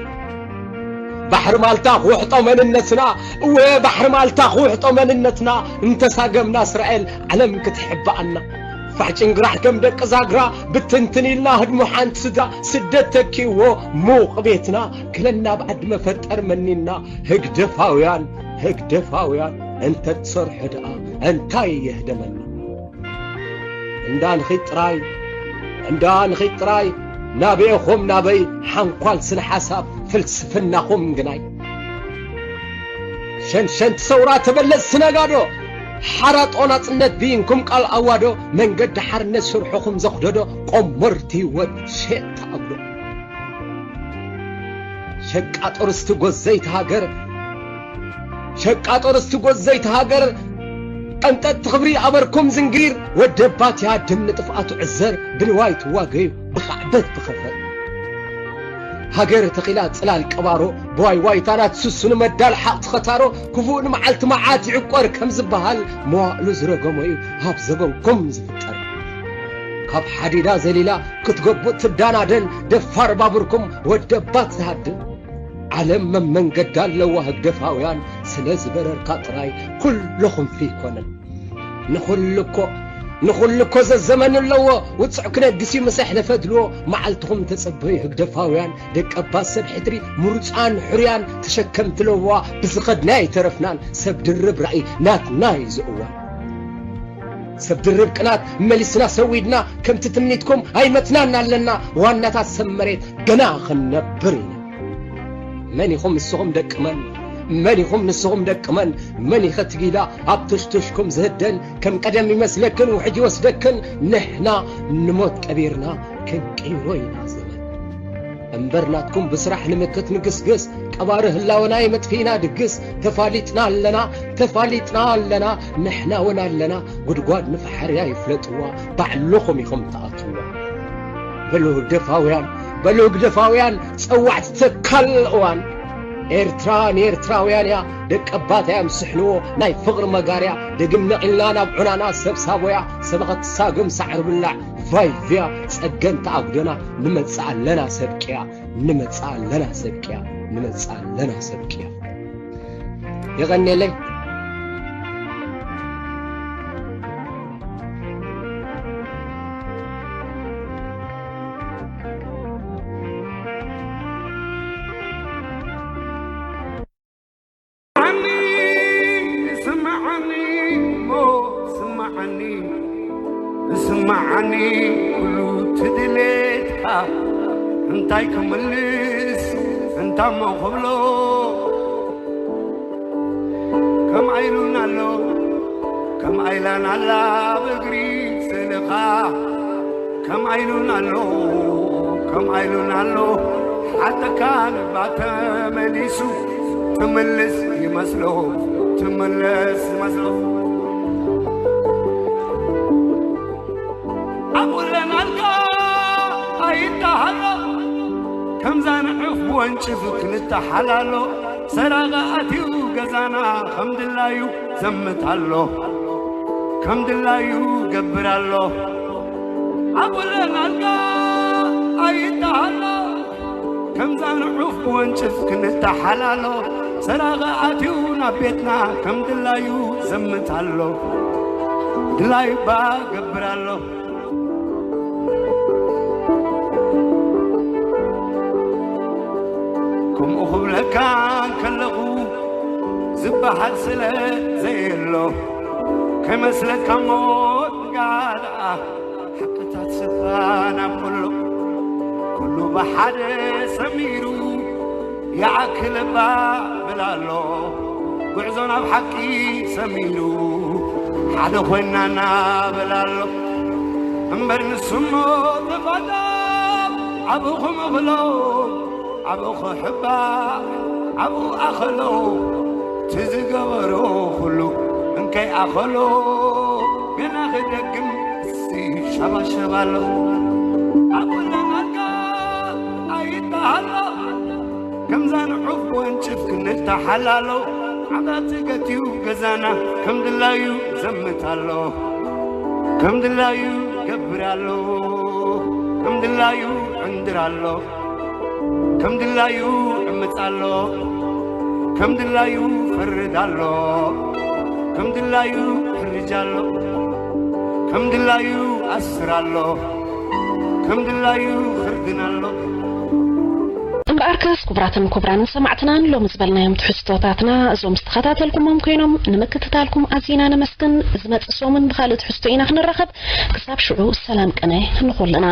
ባሕሪ ማልታ ክውሕጦ መንነትና፣ እወ ባሕሪ ማልታ ክውሕጦ መንነትና፣ እንተሳገምና እስራኤል ዓለም ክትሕብኣና። ፋሕ ጭንግራሕ ከም ደቂ ዛግራ ብትንትን ኢልና ህድሞ ሓንቲ ስድራ፣ ስደት ተኪእዎ ሙቕ ቤትና፣ ክለና ብዓዲ መፈጠር መኒና። ህግደፋውያን ህግደፋውያን እንተትሰርሑ ደኣ እንታይ የህደመና? እንዳ ንኺድ ጥራይ እንዳ ንኺድ ጥራይ፣ ናበይኹም ናበይ ሓንኳል ስነ ሓሳብ ፍልስፍናኹም ግናይ። ሸንሸንቲ ሰውራ ተበለጽቲ ነጋዶ፣ ሓራጦ ናጽነት ብይንኩም ቃል ኣዋዶ፣ መንገዲ ሓርነት ስርሕኹም ዘኽደዶ፣ ቆመርቲ ህይወት ሸጥ ተኣብዶ። ሸቃጦ ርስቲ ጎዘይቲ ሃገር፣ ሸቃጦ ርስቲ ጎዘይቲ ሃገር፣ ቀንጠጥቲ ክብሪ ኣበርኩም ዝንጊር፣ ወደባት ያድም ንጥፍኣቱ ዕዘር፣ ብንዋይ ትዋገዩ ብኻዕበት ብኸፈር። ሃገር ተኺላ ጽላል ቀባሮ፣ ብዋይ ዋይታ ናት ስሱን መዳል ሓቕቲ ኸታሮ፣ ክፉእ ንመዓልቲ መዓት ይዕቆር ከም ዝበሃል፣ መዋእሉ ዝረገሞ እዩ ኣብ ዘበንኩም ዝፍጠር። ካብ ሓዲዳ ዘሊላ ክትጎብጥ ትዳናደል፣ ደፋር ባቡርኩም ወደባት ዝሃድም። ዓለም መመንገዳ ኣለዋ ህግደፋውያን፣ ስለ ዝበረርካ ጥራይ ኩሉ ክንፊ ይኮነን። ንኹሉ እኮ፣ ንኹሉ እኮ ዘዘመን ኣለዎ፣ ውጹዕ ክነግስ እዩ ምስ ኣሕለፈ ድልዎ። መዓልትኹም ተጸበዩ ህግደፋውያን፣ ደቀባት ሰብ ሕድሪ፣ ምሩጻን ሕሩያን፣ ተሸከምቲ ለዋ፣ ብዝኸድና ኣይተረፍናን፣ ሰብ ድርብ ራእይ ናትና እዩ ዝእዋን። ሰብ ድርብ ቅናት መሊስና ሰዊድና፣ ከምቲ ትምኒትኩም ኣይመትናን ኣለና፣ ዋናታት ሰብ መሬት ገና ክንነብር ኢና። መን ኢኹም ንስኹም ደቂ መን? መን ኢኹም ንስኹም ደቂ መን? መን ኢኸ ትጊላ ኣብ ቱሽቱሽኩም ዝህደን? ከም ቀደም ይመስለክን ውሕጅ ይወስደክን? ንሕና ንሞት ቀቢርና ክንቅይሮ ኢና ዘመን። እምበር ናትኩም ብስራሕ ንምክት ንግስግስ፣ ቀባሪ ህላወና የመጥፊእና ድግስ። ተፋሊጥና ኣለና፣ ተፋሊጥና ኣለና፣ ንሕና እውን ኣለና። ጉድጓድ ንፈሓርያ ይፍለጥዋ፣ ባዕልኹም ኢኹም ትኣትዋ። በሉ ህግደፋውያን፣ በሉ ህግደፋውያን፣ ጸዋዕቲ ተካል እዋን። ኤርትራ ንኤርትራውያን እያ፣ ደቀባት እዮም ስሕንዎ ናይ ፍቕሪ መጋርያ። ደግም ነቒልና ናብ ዑናና ሰብ ሳቦያ፣ ሰበኸት ሳግም ሳዕሪ ብላዕ ቫይቭያ። ጸገም ተኣጉደና ንመጽእ ኣለና ሰብ ቅያ፣ ንመጽእ ኣለና ሰብ ቅያ፣ ንመጽእ ኣለና ሰብ ቅያ። የቐንየለይ። ስምዓኒ፣ ስምዓኒ እሞ ስምዓኒ፣ ስምዓኒ ኩሉ ትድሌትካ እንታይ ክምልስ እንታሞ ክብሎ። ከም ኣይሉን ኣሎ፣ ከም ኣይላን ኣላ ብእግሪ ስእልኻ። ከም ኣይሉን ኣሎ፣ ከም ኣይሉን ኣሎ፣ ሓተካ ልባ ተመሊሱ። ትምልስ ይመስሎ፣ ትምልስ ይመስሎ። ኣቡለናልካ ኣይተሃሎ፣ ከምዛ ንዑፍ ብወንጭፍ ክንተሓላሎ። ሰራቂ ኣትዩ ገዛና ከም ድላዩ ዘምት ኣሎ፣ ከም ድላዩ ገብር ኣሎ። ኣቡለናልካ ኣይተሃሎ፣ ከምዛ ንዑፍ ብወንጭፍ ክንተሓላሎ። ሰራቂ ኣትዩ ናብ ቤትና ከም ድላዩ ዘምት ኣሎ፣ ድላዩ እባ ገብር ኣሎ። ከምኡ ክብለካ እንከለኹ ዝበሃል ስለ ዘየሎ፣ ከይመስለካ እሞ ንጋድኣ ሓቅታት ስፋን ኣብ ኩሉ፣ ኩሉ ብሓደ ሰሚሩ። ይኣክል እባ ብል ኣሎ፣ ጉዕዞ ናብ ሓቂ ሰሚሩ፣ ሓደ ኮይንና እናበል ኣሎ። እምበር ንሱሞ ተፋታው ኣብኡ ክምኽሎ፣ ኣብኡ ክሕባእ፣ ኣብኡ ኣኸሎ፣ እቲ ዝገበሮ ኩሉ እንከይ ኣኸሎ፣ ገና ክደግም እሲ ሸባሸብ ኣሎ። ኣብኡ ለናልካ ኣይተሃሎ፣ ከምዛ ንዑፍ ወንጭፍ ክንተሓላሎ። ዓጋቲ ገትዩ ገዛና ከም ድላዩ ዘምት ኣሎ፣ ከም ድላዩ ገብር ኣሎ፣ ከም ድላዩ ዕንድር ኣሎ፣ ከም ድላዩ ዕምፅ ኣሎ፣ ከም ድላዩ ፈርድ ኣሎ፣ ከም ድላዩ ሕርጅ ኣሎ፣ ከም ድላዩ ኣስር ኣሎ፣ ከም ድላዩ ኽርድን ኣሎ። እምበኣርከስ ክቡራትን ክቡራንን ሰማዕትናን ሎሚ ዝበልናዮም ትሕዝቶታትና እዞም ዝተኸታተልኩሞም ኮይኖም ንምክትታልኩም ኣዚና ነመስግን። ዝመጽእ ሰሙን ብኻልእ ትሕዝቶ ኢና ክንራኸብ። ክሳብ ሽዑ ሰላም ቅነ ንኹልና።